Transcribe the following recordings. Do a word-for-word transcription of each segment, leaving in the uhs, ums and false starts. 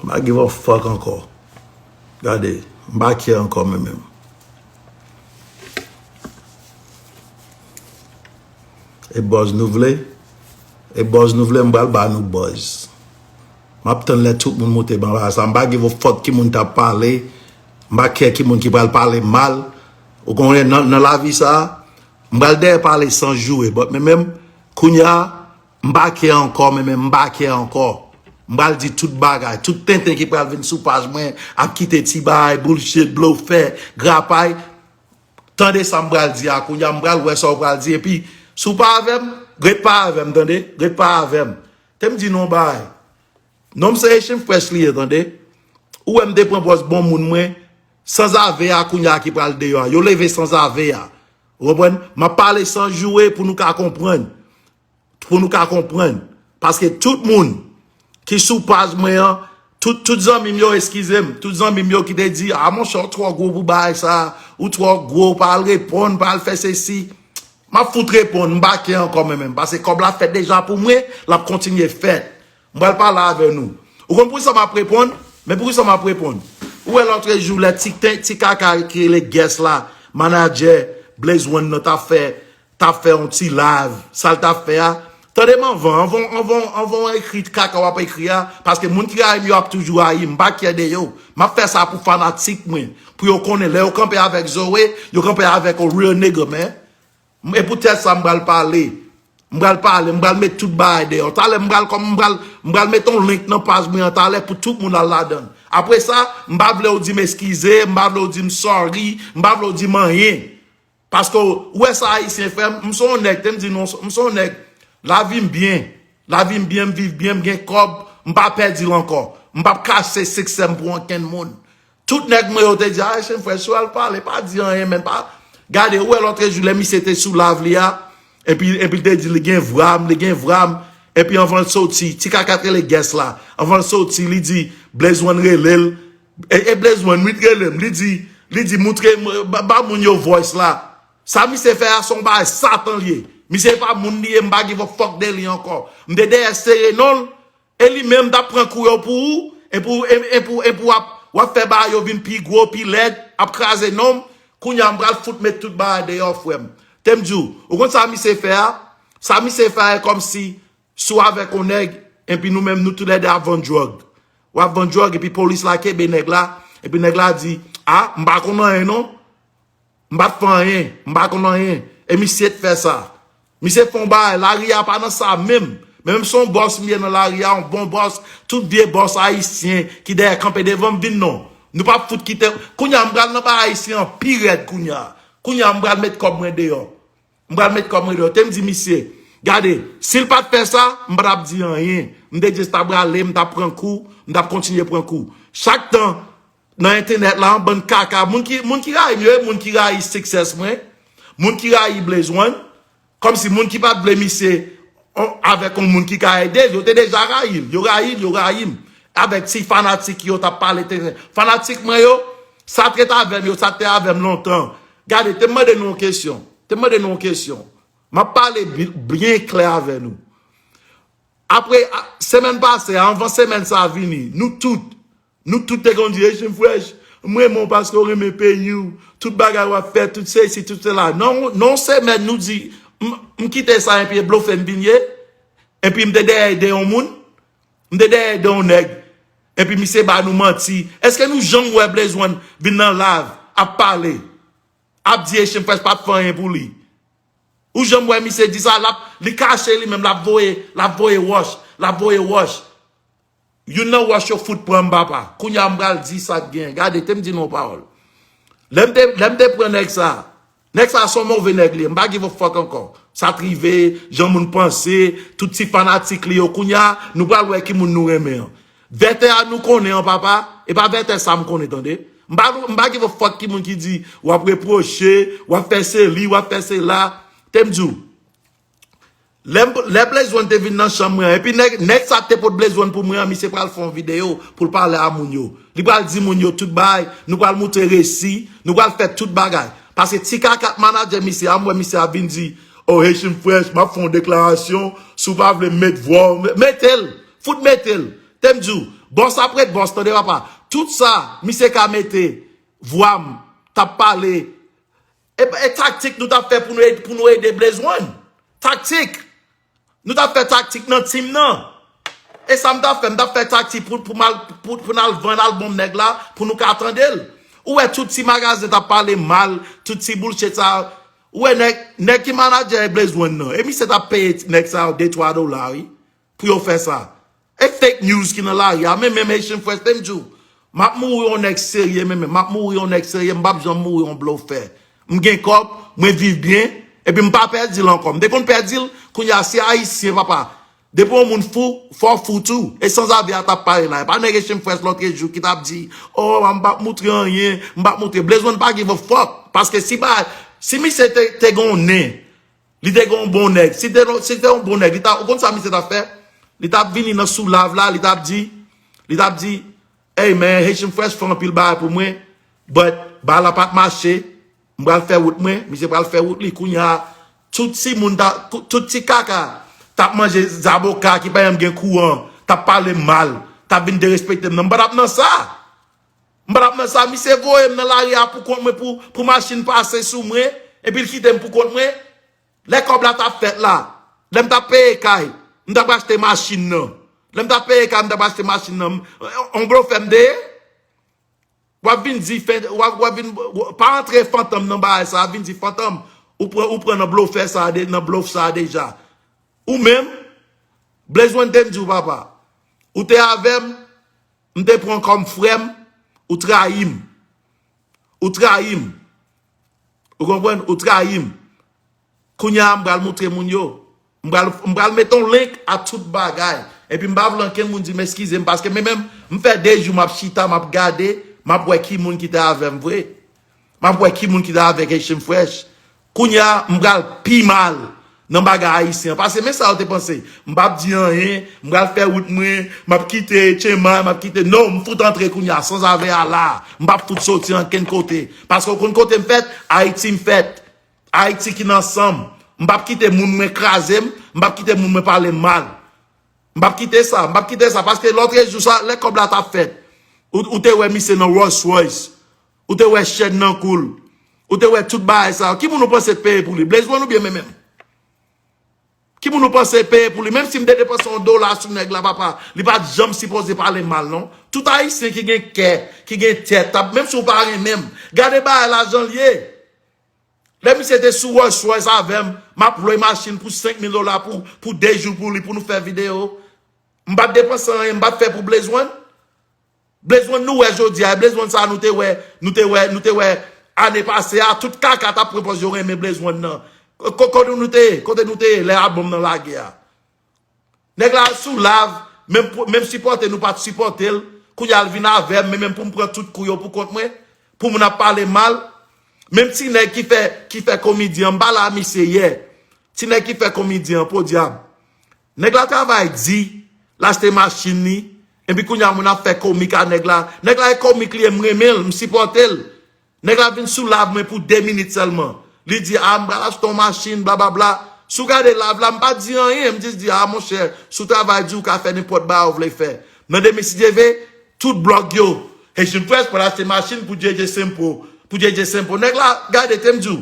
M pa give a fuck ankò. Gade, m pa care ankò mwen menm. E buzz nou vle? E buzz nou vle, m pral ba nou buzz. M ap tann lè tout moun moute ban bagay sa. M pa give a fuck ki moun t ap pale. M pa care ki moun ki pral pale mal. Ou konnen nan, nan lavi sa, m pral dèyè pale san joure. But men menm, kounye a, m pa care ankò, men menm, m pa care ankò. M pral di tout bagay, tout tenten ki pral vin sou paj mwen, ap kite ti bagay, bullshit, blofè, grapay. Tande sa m pral di a kounye a, m pral wè sa w pral di. Epi, si w pa avè m, ret pa avè m, tande? Ret pa avè m. Te m di nou yon bagay. Non m se Haitian Fresh li ye, tande? Ou wè m te pran pòz bon moun mwen, sanzave a kounye a ki pral deyò a. Yo leve sanzave a. Ou konprann? M ap pale san joure pou nou ka konprann. Pou nou ka konprann. Paske tout moun ki sou paj mwen an, tout, tout zanmi m yo, eskize m, tout zanmi m yo ki te di, a monchè, ou twò gwo pou bagay sa, ou twò gwo, pa al reponn, pa al fè sesi. M ap fout reponn, m pa care ankò mwen menm. Paske kòb la fèt deja pou mwen, l ap kontinye fèt. M pral pale avè nou. Ou konn poukisa m ap reponn? Men poukisa m ap reponn? Ou wè lòtrejou lè ti, ti kaka ki rele Guest la, manadjè Blaze One nan t ap fè, t ap fè yon ti live, sa l t ap fè a. Tande m anvan, anvan, anvan, anvan w ekri kaka w ap ekri a, paske moun ki rayi m yo ap toujou rayi m, m pa care de yo. M ap fè sa pou fanatik mwen, pou yo konnen lè yo kanpe avèk Zoe, yo kanpe avèk yon real nigga, man. E poutèt sa m pral pale. M pral pale, m pral met tout bagay deyò. Talè m pral kòm m pral, m pral met yon link nan paj mwen an talè pou tout moun al ladan l. Apre sa, m pa vle w di m eskize, m pa vle w di m sorry, m pa vle w di m anyen. Paske w wè sa ayisyen fè m, m se yon nèg, te m di nou, m se yon nèg, lavi m byen, lavi m byen, m viv byen, m gen kòb, m pa pèdi l ankò. M p ap kache siksè m pou ankenn moun. Tout nèg mwen yo te di, Haitian Fresh, si w al pale, pa di anyen, men pa. Gade, ou wè lòtrejou lè misye te sou live li a, epi, epi l te di li gen vwa m, li gen vwa m, epi anvan l soti, ti kaka k rele Guest la, anvan l soti, li di, Blaze One rele l, e, e Blaze One, wi, t rele m, li di, li di, moutre m, ba, ba moun yo voice la. Sa misye fè a se yon bagay satan l ye. Misye pa moun li ye, m pa give a fuck de li ankò. M te dèyè sere non l, e li menm t ap pran kou yo pou ou, e pou, e, e pou, e pou w ap, w ap fè bagay yo vin pi gwo, pi lèd, ap kraze non m. Kounye a m pral fout met tout bagay deyò, frè m. Te m di w, ou konn sa misye fè a? Sa misye fè a e kòmsi si w avèk yon nèg, epi nou menm nou toulède ap vann dwòg. W ap vann dwòg, epi polis la kenbe nèg la, epi nèg la di, a, m pa konn anyen non. M pa t fè anyen, m pa konn anyen. E misye t fè sa. Misye fè yon bagay, lari a pa nan sa menm. Men menm se yon bòs m ye nan lari a, yon bon bòs, tout vye bòs ayisyen ki dèyè kanpe devan m vin non. Nou p ap fout kite, kounye a m pral nan bagay ayisyen an pi rèd kounye a. Kounye a m pral met kòb mwen deyò. M pral met kòb mwen deyò. Te m di misye, gade, si l pa t fè sa, m pa t ap di anyen. M te jis t ap rale, m t ap pran kou, m t ap kontinye pran kou. Chak tan, nan entènèt la, yon bann kaka, moun ki, moun ki rayi m yo, e moun ki rayi success mwen, moun ki rayi Blaze One, kòmsi moun ki pa t vle misye, on, avèk yon moun ki ka ede l, yo te deja rayi l, yo rayi l, yo rayi m. Avèk ti fanatik yo t ap pale te, fanatik mwen yo, sa t ret avè m yo, sa t te avè m lontan. Gade, te m mande nou yon kesyon, te m mande nou yon kesyon. M ap pale bi-, byen klè avè nou. Apre, a, semèn pase a, anvan semèn sa a vini, nou tout, nou tout te konn di, Haitian Fresh, m renmen w paske w renmen peyi w, tout bagay w ap fè, tout sesi, tout sela. Nan, nan yon semèn, nou di, m, m kite sa epi e blofe m vin ye, epi m te dèyè ede yon moun, m te dèyè ede yon nèg, epi misye ba nou manti. Èske nou janm wè Blaze One vin nan live, ap pale, ap di Haitian Fresh pa t fè anyen pou li? Ou janm wè misye di sa, l ap, li kache li menm, l ap voye, l ap voye wòch, l ap voye wòch. Youn nan wòch yo fout pran m, papa. Kounye a m pral di sa k gen. Gade, te m di nou yon pawòl. Lè m te, lè m te pran nèg sa, nèg sa se yon move nèg li ye. M pa give a fuck ankò. Sa t rive, jan moun panse, tout ti fanatik li yo. Kounye a, nou pral wè ki moun nou renmen an. Vètè a nou konnen an, papa, e pa vètè sa m konnen, tande. M pa, m pa give a fuck ki moun ki di, w ap repwoche, w ap fè seli, w ap fè sela. Te m di w, lè m, lè Blaze One te vin nan chanm mwen an, epi nèg, nèg sa k te pot Blaze One pou mwen an, misye pral fè yon videyo pou l pale a moun yo. Li pral di moun yo tout bagay, nou pral moutre resi, nou pral fè tout bagay. Paske ti kaka k manadjè misye a, m wè misye ap vin di, oh, Haitian Fresh, m ap fè yon deklarasyon, si w pa vle m met vwa w, mete l, fout mete l. Te m di w, bòs ap ret bòs, tande papa. Tout sa, misye ka mete vwa m, t ap pale. E, e taktik nou t ap fè pou nou, ed- pou nou ede Blaze One. Taktik. Nou t ap fè taktik nan tim nan. E sa m t ap fè, m t ap fè taktik pou, pou, mal, pou, pou n al vann albòm nèg la, pou nou ka tande l. Ou wè tout ti magazen t ap pale mal, tout ti bullshit sa. Ou wè nèg, nèg ki manadjè Blaze One nan. E misye t ap peye nèg sa yo de twa dola, wi. Pou yo fè sa. E fake news ki nan lari a, men menm Haitian Fresh te m di w, m ap mouri yon nèg serye, men menm, m ap mouri yon nèg serye, m p ap janm mouri yon blofè. M gen kòb, mwen viv byen, epi m pa pèdi l ankò. M te konn pèdi l, kounye a se Ayisyen, papa. Depi yon moun fou, fò w fou tou. E Sanzave a t ap pale la. E pa nèg Haitian Fresh lòtrejou ki t ap di, oh, m p ap moutre anyen, m p ap moutre. Blaze One pa give a fuck. Paske si ba, si misye te, te gen yon nen, li te gen yon bon nèg. Si te, si te yon bon nèg, li ta, ou konn sa misye t ap fè? Li t ap vini nan sou live la, li t ap di, li t ap di, hey man, Haitian Fresh fè anpil bagay pou mwen, but bagay la pa t mache, m pral fè wout mwen, misye pral fè wout li. Kounye a, tout ti moun, ta, tout ti kaka, t ap manje zaboka ki pa janm gen kouran, t ap pale m mal, t ap vin derespekte m nan. M pa t ap nan sa. M pa t ap nan sa. Misye voye m nan lari a pou kont mwen, pou, pou machin pase sou mwen, epi l kite m pou kont mwen. Lè kòb la t ap fèt la, lè m t ap peye kay, m t ap achte machin nan. Lè m t ap peye kay, m t ap achte machin nan. M- On blofè m te ye? W ap vin di, fen- w ap, w ap vin, pa antre fantom nan bagay sa, vin di fantom. Ou pran, ou pran nan blofè sa, de- nan blof sa deja. Ou menm, Blaze One te m di w, papa. Ou te avè m, m te pran kòm frè m, ou trayi m. Ou trayi m. Ou konprann? Ou trayi m. Kounye a, m pral moutre moun yo. M pral, m pral mete yon link a tout bagay. Epi m pa vle ankenn moun di m eskize m, paske men menm, m fè de jou m ap chita, m ap gade, m ap wè ki moun ki te avè m vre. M ap wè ki moun ki te avèk Haitian Fresh. Kounye a, m pral pi mal nan bagay ayisyen an. Paske men sa yo te panse. M p ap di anyen, m pral fè wout mwen, m ap kite Chema, m ap kite. Non, m fout antre kounye a, Sanzave a la. M p ap fout soti ankenn kote. Paske w konn kote m fèt? Ayiti m fèt. Ayiti ki nan san m. M p ap kite moun mwen kraze m, m p ap kite moun mwen pale m mal. M p ap kite sa, m p ap kite sa, paske lòtrejou sa, lè kòb la t ap fèt, ou, ou te wè misye nan Rolls Royce, ou te wè chèn nan kou l, ou te wè tout bagay sa yo. Ki moun ou panse t peye pou li? Blaze One oubyen men menm? Ki moun ou panse peye pou li? Menm si m te depanse yon dola sou nèg la, papa, li pa t janm sipoze pale m mal, non. Tout Ayisyen ki gen kè, ki gen tèt, t ap, menm si w pa renmen m, gade bagay la jan l ye. Lè misye te sou Rolls Royce avè m, m ap lwe machin pou senk mil dola pou, pou de jou pou li, pou nou fè videyo. M pa t depanse anyen, m pa t fè pou Blaze One. Blaze One nou wè jodi a, e Blaze One sa nou te wè, nou te wè, nou te wè ane pase a, tout kaka t ap pran pòz yo renmen Blaze One nan. Ko- Kote nou te ye? Kote nou te ye lè albòm nan lage a? Nèg la sou live, menm, pou- menm sipòte nou pa t sipòte l. Kounye a l vin avè m, men menm pou m pran tout kou yo pou kont mwen, pou moun ap pale mal. Menm ti nèg ki fè, ki fè komedyen an, m pale a misye yè. Ti nèg ki fè komedyen an, podyab. Nèg la travay di, l achte machin li, epi kounye a moun ap fè komik a nèg la. Nèg la e komik li ye, m renmen l, m sipòte l. Nèg la vin sou live mwen pou de minit sèlman. Li di, a, m pral achte yon machin, blablabla. Si w gade live la, m pa di anyen, m jis di, a, monchè, si w travay di, w ka fè nenpòt bagay w vle fè. Nan demen, si Dye vle, tout blòg yo, Haitian Fresh pral achte machin pou J J Simple, pou J J Simple. Nèg la, gade, te m di w,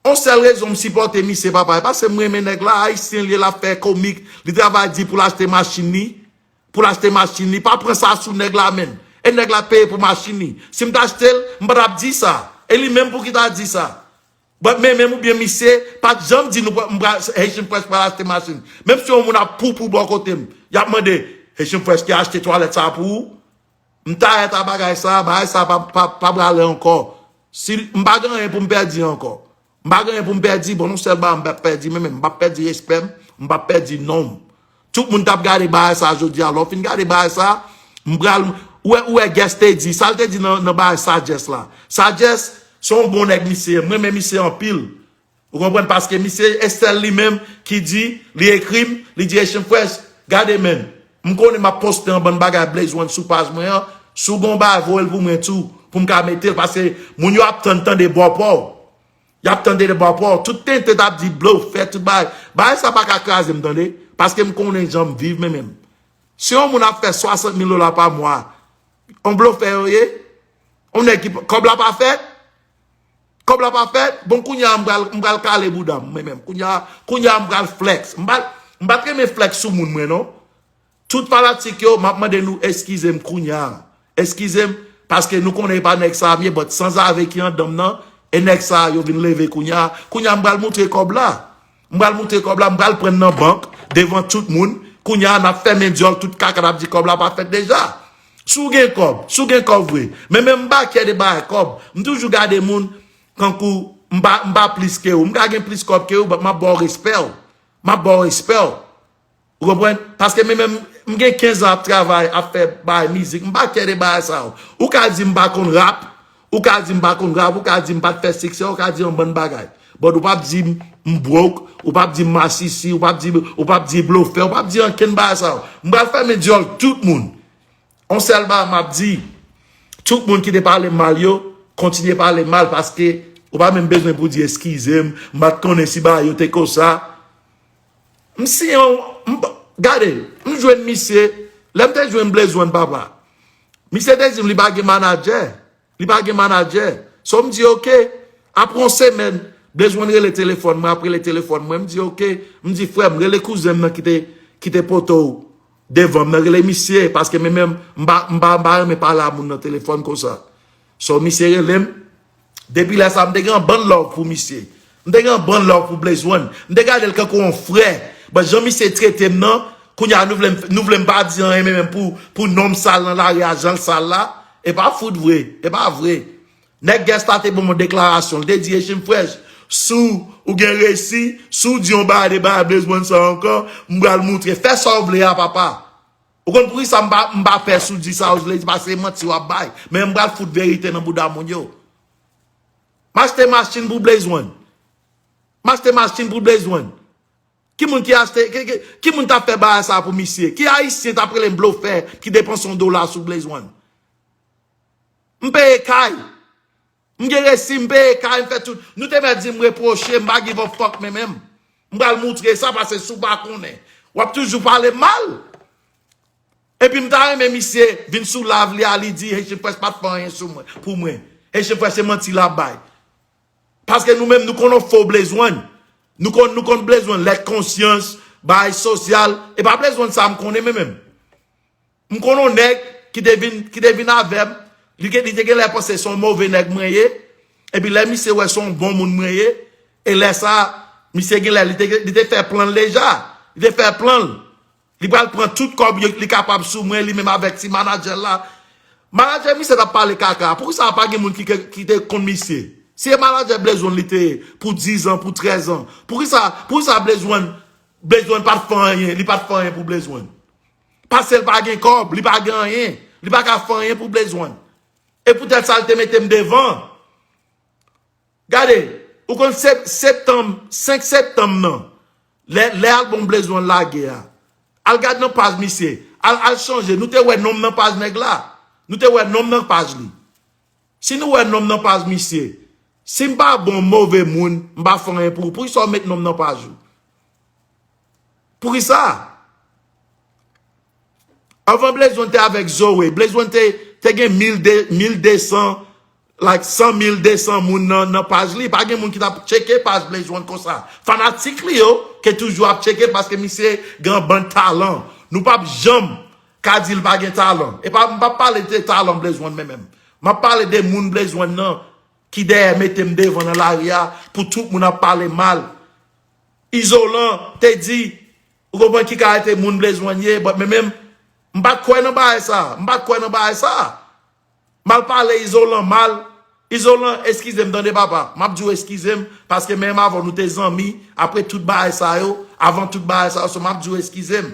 yon sèl rezon m sipòte misye, papa, e paske m renmen nèg la, ayisyen l ye, l ap fè komik, li travay di pou l achte machin li, pou l achte machin li, pa pran sa sou nèg la menm. E nèg la peye pou machin li. Si m t achte l, m pa t ap di sa. E li menm pou ki ta di sa. But men menm oubyen misye, pa t janm di nou pran, m pral, Haitian Fresh pral achte machin. Menm si yon moun ap poupou bò kote m, y ap mande, Haitian Fresh ki achte twalèt sa pou ou? M tayèt a bagay sa, bagay sa pa, pa, pa prale ankò. Si m pa gen anyen pou m pèdi ankò. M pa gen anyen pou m pèdi, bon, yon sèl bagay m p ap pèdi, men, men m p ap pèdi respè m, m p ap pèdi non m. Tout moun t ap gade bagay sa jodi a. Lè w fin gade bagay sa, m pral, ou wè, ou wè Guess te di, sa l te di nan, nan bagay Sagesse la. Sagesse, se yon bon nèg misye ye. M renmen misye anpil. Ou konprann? Paske misye e sèl li menm ki di, li ekri m, li di, Haitian Fresh, gade men, m konnen m ap poste yon bann bagay Blaze One sou paj mwen an, si w gen yon bagay, voye l pou mwen tou, pou m ka mete l, paske moun yo ap tann tande bò pa w. Y ap tande bò pa w. Tout tenten t ap di blofè, tout bagay. Bagay sa pa ka kraze m, tande. Paske m konnen jan m viv, men menm. Si yon moun ap fè swasant mil dola pa mwa, yon blofè yo ye? Yon nèg ki, kòb la pa fèt? Kòb la pa fèt? Bon, kounye a m pral, m pral kale bouda m, mwen menm. Kounye a, kounye a m pral flex. M pa, m pa t renmen flex sou moun mwen, non. Tout fanatik yo, m ap mande nou eskize m kounye a. Eskize m, paske nou konnen e pa nèg sa a m ye, but sanzave ki anndan m nan, e nèg sa a yo vin leve kounye a. Kounye a m pral moutre kòb la. M pral moutre kòb la, m pral pran nan bank, devan tout moun. Kounye a n ap fèmen dyòl, tout kaka n ap di kòb la pa fèt deja. Si w gen kòb, si w gen kòb vre. Men menm m pa kè de bagay kòb. M toujou gade moun kankou m pa, m pa plis ke ou. M ka gen plis kòb ke ou, but m ap ba w respè w. M ap ba w respè w. Ou konprann? Paske men menm, m gen kenz an ap travay, ap fè bagay mizik. M pa kè de bagay sa yo. Ou ka di m pa konn rap, ou ka di m pa konn rap, ou ka di m pa t fè siksè, ou ka di yon bann bagay. But ou p ap di m, m broke, ou p ap di m masisi, ou p ap di, ou p ap di blofè, ou p ap di ankenn bagay sa yo. M pral fèmen dyòl tout moun. On sèl bagay m ap di, tout moun ki te pale m mal yo, kontinye pale m mal paske ou pa menm bezwen pou di eskize m, m pa t konnen si bagay yo te konsa. M siyen yon, m, gade, m jwenn misye, lè m te jwenn Blaze One papa. Misye te di m li pa gen manadjè. Li pa gen manadjè. So m di, "Ok." Apre yon semèn, Blaze One rele telefòn mwen, ap rele telefòn mwen. M di, "Ok." M di, "Frè m, rele kouzen m nan ki te, ki te pote w devan m nan, rele misye, paske men menm, m pa, m pa, m pa renmen pale a moun nan telefòn konsa." So, misye rele m. Depi lè sa, m te gen yon bann love pou misye. M te gen yon bann love pou Blaze One. M te gade l kankou yon frè. But jan misye trete m nan, kounye a nou vle m, nou vle m pa di anyen, men menm pou, pou non m sal nan lari a, jan l sal la, e pa fout vre, e pa vre. Nèg Gangsta te ban m yon deklarasyon, l te di, "Echin Fresh, si w, ou gen resi, si w di yon bagay de bagay Blaze One sa ankò, m pral moutre, fè sa w vle a, papa." Ou konn poukisa m pa, m pa pè si w di sa w vle di, paske se manti w ap bay. Men m pral fout verite nan bouda moun yo. M achte machin pou Blaze One. M achte machin pou Blaze One. Ki moun ki achte, ki, ki, ki moun t ap fè bagay sa pou misye? Ki ayisyen t ap rele m blofè ki depanse yon dola sou Blaze One? M peye kay. M gen resi, m peye kay, m fè tout. Nou te mèt di m repwoche, m pa give a fuck men menm. M pral moutre sa, paske si w pa konnen, w ap toujou pale m mal. Epi m ta renmen misye vin sou live li a, li di Haitian Fresh pa t fè anyen sou mwen, pou mwen. Haitian Fresh se manti l ap bay. Paske nou menm, nou konn yon fo Blaze One. Nou konn, nou konn Blaze One, lèt konsyans, bagay sosyal. E pa Blaze One sa m konnen men menm. M konn yon nèg ki te vin, ki te vin avè m. Li, ke- li te genlè panse se yon move nèg mwen ye. Epi lè misye wè se yon bon moun mwen ye, e lè sa, misye genlè, li te, li te fè plan l deja. Li te fè plan l. Li pral pran tout kòb yo, li kapab sou mwen, li menm avèk ti manadjè l la. Manadjè misye t ap pale kaka. Poukisa pa gen moun ki, ki, ki te konn misye? Si e manadjè Blaze One li te ye pou diz an, pou trèz an, poukisa, poukisa Blaze One, Blaze One pa t fè anyen, li pa t fè anyen pou Blaze One? Paske l pa gen kòb, li pa gen anyen, li pa ka fè anyen pou Blaze One. E poutèt sa l te mete m devan. Gade, ou konn sep- septanm, senk septanm nan, lè, lè album Blaze One lage a, al gad nan paj misye, al, al chanje, nou te wè non m nan paj nèg la, nou te wè non m nan paj li. Si nou wè non m nan paj misye, si m pa bon, move moun, m pa fè anyen pou ou, poukisa w met non m nan paj ou? Poukisa? Anvan Blaze One te avèk Zoe, Blaze One te, te gen mil de, mil de san, like, san mil de san moun nan, nan paj li. Pa gen moun ki t ap tcheke paj Blaze One konsa. Fanatik li yo ke toujou ap tcheke l paske misye gen yon bann talan. Nou p ap janm ka di l pa gen talan. E pa, m p ap pale de talan Blaze One men menm. M ap pale de moun Blaze One nan ki dèyè mete m devan nan lari a pou tout moun ap pale mal. Izolan te di, ou konprann ki kalite moun Blaze One ye, but men menm, m pa t kwè nan bagay sa, m pa t kwè nan bagay sa. M al pale Izolan mal, Izolan, eskize m tande papa, m ap di w eskize m, paske menm avè w nou te zanmi, apre tout bagay sa yo, avan tout bagay sa yo, so m ap di w eskize m.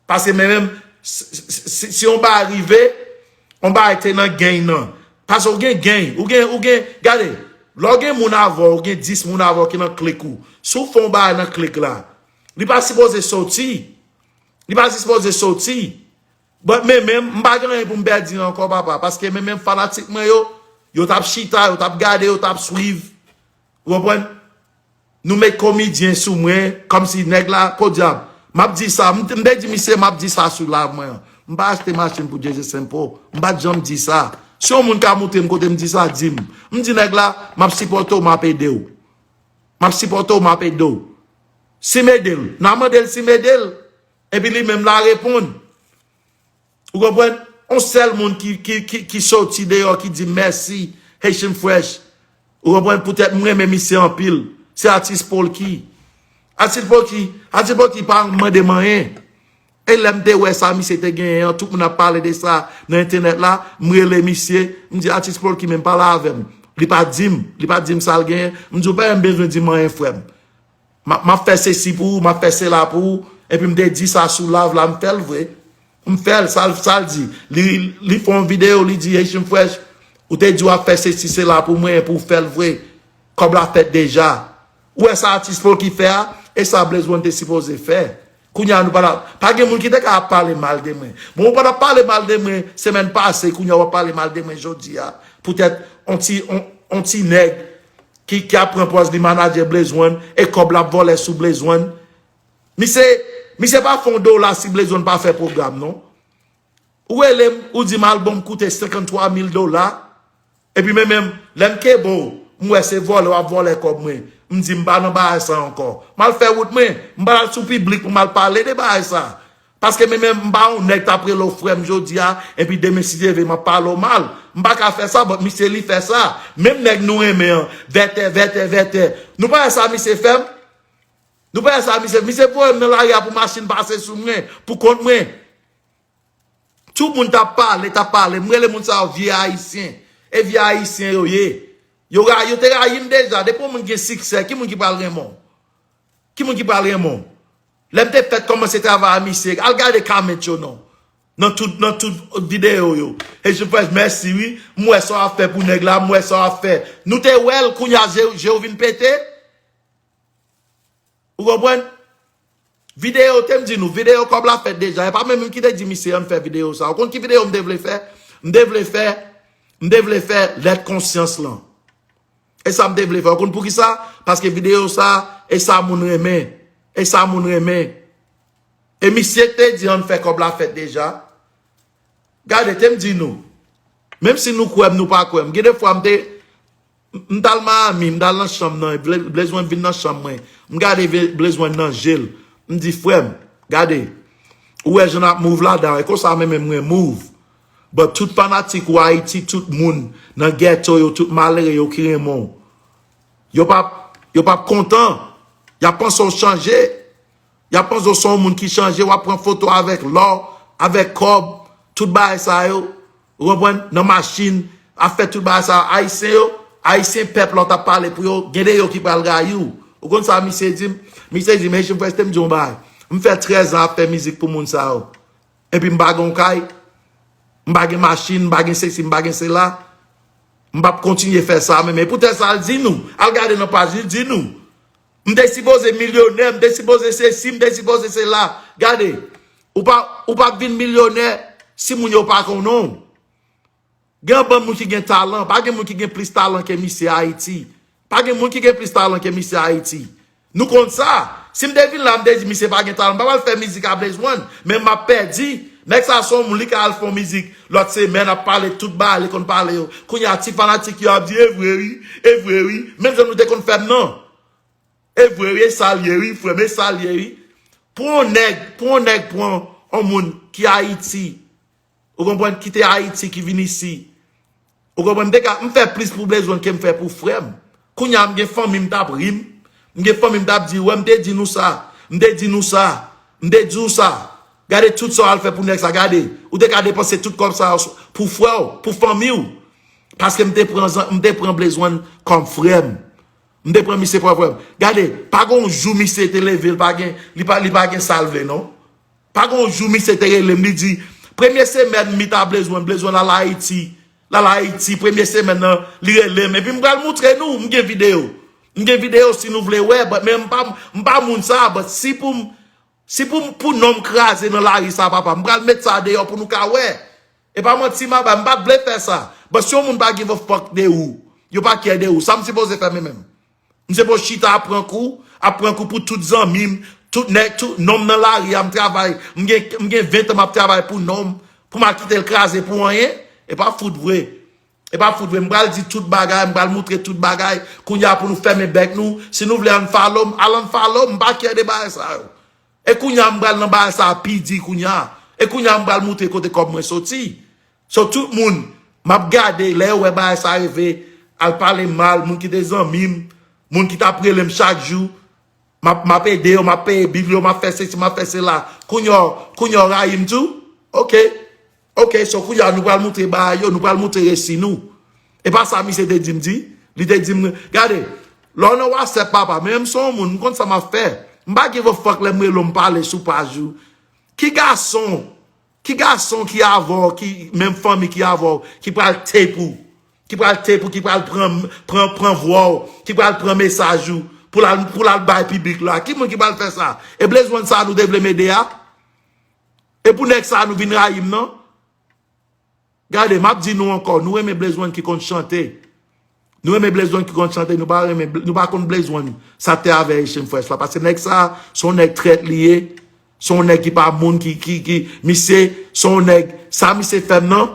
Paske men menm, si, si, si, si yon bagay rive, yon bagay te nan gang nan. Paske ou gen gang, ou gen, ou gen, gade, lè w gen moun avè w, ou gen dis moun avè w ki nan klik ou. Si w fè yon bagay nan klik la, li pa sipoze soti. Li pa sipoze soti. But men menm, m pa gen anyen pou m pèdi ankò, papa. Paske men menm fanatik mwen yo, yo t ap chita, yo t ap gade, yo t ap swiv. Ou konprann? Nou met komedyen sou mwen, kòmsi nèg la, podyab. M ap di sa, m te di misye, m ap di sa sou live mwen an. M pa achte machin pou Jeze Saint Paul. M pa t janm di sa. Si yon moun ka montre m kote m di sa, di m. M di nèg la, m ap sipòte w, m ap ede w. M ap sipòte w, m ap ede w. Si m ede l, n a mande l si m ede l. Epi li menm la reponn. Ou konprann? On sèl moun ki, ki, ki, ki soti deyò ki di mèsi Haitian Fresh. Ou konprann? Poutèt m renmen misye anpil. Se atis Polky. Atis Polky, atis Polky pa mande m anyen. E lè m te wè sa misye te genyen an, tout moun ap pale de sa nan entènèt la, m rele misye, m di atis Polky menm pale avè m. Li pa di m, li pa di m sa l genyen. M di w pa menm bezwen di m anyen frè m. M ap, m ap fè sesi pou ou, m ap fè sela pou ou. Epi m te di sa sou live la, m fè l vre. M fè l, sa l, sa l di. Li, li fè yon videyo, li di Haitian Fresh, ou te di w ap fè sesi sela pou mwen, epi w fè l vre. Kòb la fèt deja. Ou wè sa atis Polky fè a? E sa Blaze One te sipoze fè. Kounye a nou pa la, pa gen moun ki te ka ap pale mal de mwen. Bon, ou pa t ap pale mal de mwen semèn pase, kounye a w ap pale mal de mwen jodi a. Poutèt on ti, on, on ti nèg ki, ki ap pran pòz li manadjè Blaze One e kòb l ap vòlè sou Blaze One. Misye, misye pa fè yon dola si Blaze One pa fè pwogram, non. Ou rele m, ou di m albòm koute senkanntwa mil dola. Epi men menm, lè m kenbe w, m wè se vòlè w ap vòlè kòb mwen. M di m pa nan bagay sa ankò. M al fè wout mwen, m pa al sou piblik pou m al pale de bagay sa. Paske men menm, m pa yon nèg t ap rele w frè m jodi a, epi demen si Dye vle m ap pale w mal. M pa ka fè sa, but misye li fè sa. Menm nèg nou renmen an, vètè, vètè, vètè. Nou pa wè sa misye fè m? Nou pa wè sa misye, misye voye m nan lari a pou machin pase sou mwen, pou kont mwen. Tout moun t ap pale, t ap pale. M rele moun sa yo vye ayisyen. E vye ayisyen yo ye. Yo, ra- yo te rayi m deja. Depi yon moun gen siksè, ki moun ki pral renmen w? Ki moun ki pral renmen w? Lè m te fèk kòmanse travay a misye, al gade comment yo non. Nan tout, nan tout videyo yo. E je fè mèsi wi. M wè sa w ap fè pou nèg la, m wè sa w ap fè. Nou te wè l, kounye a je, je w vin pete. Ou konprann? Videyo, te m di nou, videyo kòb la fèt deja. E pa menm ki te di misye ann fè videyo sa. Ou konn ki videyo m te vle fè? M te vle fè, m te vle fè lèt konsyans lan. E sa m te vle fè. Ou konn poukisa? Paske videyo sa, e sa moun renmen. E sa moun renmen. E misye te di ann fè kòb la fèt deja. Gade, te m di nou. Menm si nou kwè m, nou pa kwè m. Gen de fwa m te, m t al Miami, m t al nan chanm nan, Blaze One vin nan chanm mwen. M gade Blaze One nan je l. M di, frè m, gade, ou wè jan n ap move ladan, e konsa menm mwen move. But tout fanatik ou Ayiti, tout moun nan ghetto yo, tout malere yo ki renmen w, yo p ap, yo p ap kontan. Y ap panse w chanje. Y ap panse w se yon moun ki chanje, w ap pran foto avèk lò, avèk kòb, tout bagay sa yo, ou konprann, nan machin, ap fè tout bagay sa yo. Ayisyen yo, Ayisyen pèp la w t ap pale pou yo, gen de yo ki pral rayi w. Ou konn sa misye di m? Misye di m, Haitian Fresh, te m di w yon bagay. M fè trèz an ap fè mizik pou moun sa yo. Epi m pa gen yon kay, m pa gen machin, m pa gen sesi, m pa gen sela. M p ap kontinye fè sa menm. E poutèt sa, al di nou. Al gade nan paj li, di nou. M te sipoze milyonè, m te sipoze sesi, m te sipoze sela. Gade, ou pa, ou p ap vin milyonè si moun yo pa konnen w. Gen yon bann moun ki gen talan, pa gen moun ki gen plis talan ke misye Ayiti. Pa gen moun ki gen plis talan ke misye Ayiti. Nou konn sa. Si m te vin la, m te di misye pa gen talan, m pa pral fè mizik a Blaze One, men m ap pèdi. Nèg sa se yon moun, li ka al fè yon mizik lòt semèn, ap pale tout bagay li konn pale yo. Kounye a, ti fanatik yo ap di, e vre wi, e vre wi. Menm jan nou te konn fè m nan. E vre wi, e sa l ye wi, frè m, e sa l ye wi. Pou yon nèg, pou yon nèg pran yon moun ki Ayiti, ou konprann, kite Ayiti, ki vin isi. Ou konprann, m te ka, m fè plis pou Blaze One ke m fè pou frè m. Kounye a, m gen fanmi m t ap ri m. M gen fanmi m t ap di, wè, m te di nou sa, m te di nou sa, m te di w sa. Gade tout sa w al fè pou nèg sa, gade. Ou te ka depanse tout kòb sa yo pou frè w, pou fanmi w. Paske m te pran, m te pran Blaze One kòm frè m. M te pran misye pran frè m. Gade, pa gen yon jou misye te leve, li pa gen, li pa, li pa gen sa l vle, non. Pa gen yon jou misye te rele m, li di, premye semèn m meet a Blaze One, Blaze One al Ayiti, l al Ayiti, premye semèn nan, li rele m. Epi m pral moutre nou, m gen videyo. M gen videyo si nou vle wè, but, men m pa, m pa moun sa, but si pou m, si pou, pou non m kraze nan lari sa, papa, m pral met sa deyò pou nou ka wè. E pa manti m ap bay, m pa t vle fè sa. But si yon moun pa give a fuck de ou, yo pa care de ou, sa m sipoze fè mwen menm? M sipoze chita ap pran kou, ap pran kou pou tout zanmi m, Tout nèg, tout nonm nan lari a, m travay. M gen, m gen ven tan m ap travay pou nonm. Pou m al kite l kraze pou anyen. E pa fout vre. E pa fout vre. M pral di tout bagay, m pral moutre tout bagay. Kounye a pou nou fèmen bèk nou. Si nou vle unfollow m, al unfollow m, m pa kè de bagay sa yo. E kounye a m pral nan bagay sa pi di kounye a. E kounye a m pral moutre kote kòb mwen soti. So tout moun, m ap gade, lè yo wè bagay sa rive, al pale mal, moun ki te zanmi m, moun ki t ap rele m chak jou, m ap, m ap ede yo, m ap peye bil yo, m ap fè sesi, m ap fè sela. Kounye a, kounye a w rayi m tou? Ok. Ok, so kounye a nou pral moutre bagay yo, nou pral moutre resi nou. E pa sa misye te di m di? Li te di m, gade, lè w nan WhatsApp papa, men m se yon moun, m konn sa m ap fè. M pa give a fuck lè m rele w, m pale sou paj ou. Ki gason, ki gason ki avè w, ki menm fanmi ki avè w, ki pral tape ou, ki pral tape ou, ki pral pran, pran, pran vwa w, ki pral pran mesaj ou, pou l al, pou l al bay piblik la? Ki moun ki pral fè sa? E Blaze One sa nou te vle m ede a? E pou nèg sa nou vin rayi m nan? Gade, m ap di nou ankò, nou renmen Blaze One ki konn chante. Nou renmen Blaze One ki konn chante, nou pa renmen, nou pa konn Blaze One sa te avè Haitian Fresh la. Paske nèg sa, se yon nèg trèt li ye. Se yon nèg ki pa moun, ki, ki, ki, misye, se yon nèg, sa misye fè m nan,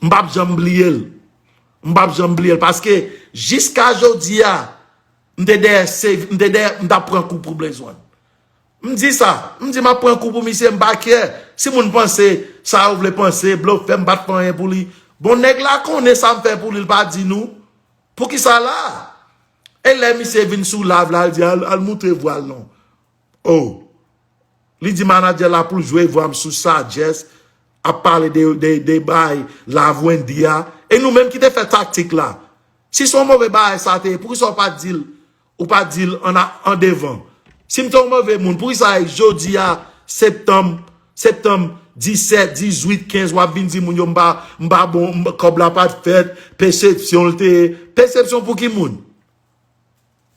m p ap janm bliye l. M p ap janm bliye l. Paske, jiska jodi a, m te dèyè, se, m te dèyè, m t ap pran kou pou Blaze One. M di sa, m di m ap pran kou pou misye, m pa kè. Si moun panse sa yo vle panse, blofè, m pa t fè anyen pou li. Bon, nèg la konnen sa m fè pou li, l pa di nou. Poukisa la? E lè misye vin sou live la, l di, al, al moutre vwa l non. Oh. Li di manadjè la pou l jwe vwa m sou Sagesse, ap pale de, de, de bay Love Wendy a. E nou menm ki te fè taktik la. Si se yon move bagay sa te ye, poukisa w pa di l, ou pa di l an, an devan? Si m te yon move moun, poukisa jodi a, septanm, septanm disèt, dizuit, kenz, w ap vin di moun yo m pa, m pa bon, m, kòb la pa t fèt, pesepsyon l te ye? Pesepsyon pou ki moun?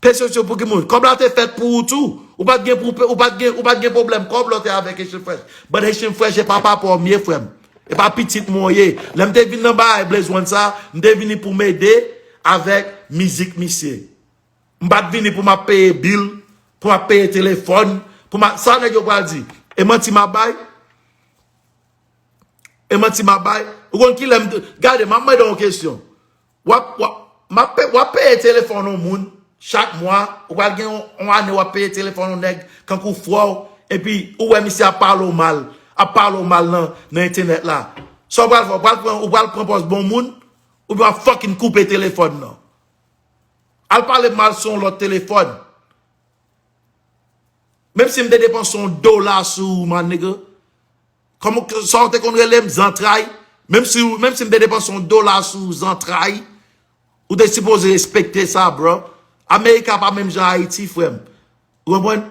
Pesepsyon pou ki moun? Kòb la te fèt pou ou tou. Ou pa t gen pou, ou pa t gen, ou pa t gen pwoblèm kòb lè w te avèk Haitian Fresh. But Haitian Fresh e pa papa w m ye, frè m. E pa pitit mwen w ye. Lè m te vin nan bagay Blaze One sa, m te vini pou m ede avèk mizik misye. M pa t vini pou m ap peye bil, pou m ap peye telefòn, pou m ap, sa nèg yo pral di? E manti m ap bay? E manti m ap bay? Ou konn kilè m te, gade, m ap mande w yon kesyon. W ap, w ap, m ap pe-, w ap peye telefòn yon moun chak mwa, ou pral gen yon, yon ane w ap peye telefòn yon nèg kankou frè w, epi ou wè misye ap pale w mal, ap pale w mal nan, nan entènèt la. Sa w pral fè? Ou pral pran, ou pral pran pòz bon moun, oubyen w ap fucking koupe telefòn nan? Al pale m mal sou yon lòt telefòn. Menm si m te depanse yon dola sou ou, my nigga. Kòman, sa w te konn rele m, zantray? Menm si, menm si m te depanse yon dola sou ou, zantray, ou te sipoze respekte sa, bro. Amerika pa menm jan Ayiti, frè m. Ou konprann?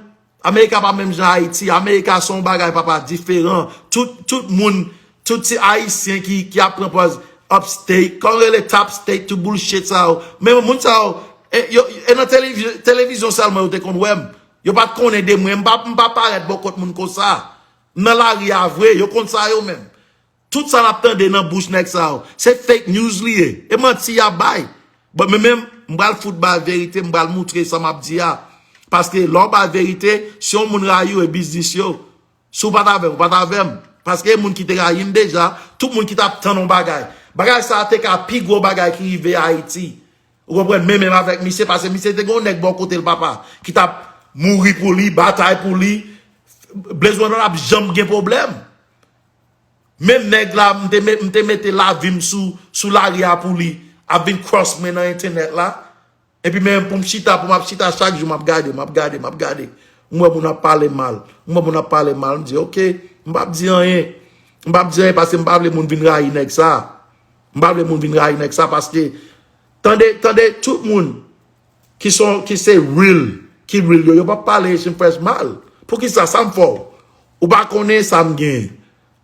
Amerika pa menm jan Ayiti. Amerika se yon bagay, papa, diferan. Tout, tout moun, tout ti Ayisyen ki, ki ap pran pòz upstate, kòm rele top state, tout bullshit sa yo. Men moun sa yo, e, yo, e nan televi-, televizyon sèlman yo te konn wè m. Yo pa t konnen de mwen. M pa, m pa parèt bò kot moun konsa. M nan lari a vre, yo konn sa yo menm. Tout sa n ap tande nan bouch nèg sa yo, se fake news li ye. E manti y ap bay. But men menm, m pral fout bay verite, m pral moutre sa m ap di a. Paske lè w bay verite, si yon moun rayi w, e biznis yo. Si w pa t avè m, ou pa t avè m. Paske e moun ki te rayi m deja, tout moun ki t ap tann yon bagay. Bagay sa a te ka pi gwo bagay ki rive Ayiti. Ou konprann? Men menm avèk misye, paske misye te gen yon nèg bò kote l, papa, ki t ap mouri pou li, batay pou li. Blaze One pa t ap janm gen pwoblèm. Menm nèg la, m te met, m te mete lavi m sou, sou lari a pou li, ap vin cross mwen nan entènèt la. Epi men pou m chita, pou m ap chita chak jou, m ap gade, m ap gade, m ap gade. M wè moun ap pale mal. M wè moun ap pale mal, m di, "Ok, m p ap di anyen." M p ap di anyen paske m pa vle moun vin rayi nèg sa. M pa vle moun vin rayi nèg sa paske, tande, tande, tout moun ki son, ki se real, ki real yo, yo p ap pale Haitian Fresh mal. Poukisa? Sa m fè w? Ou pa konnen sa m genyen.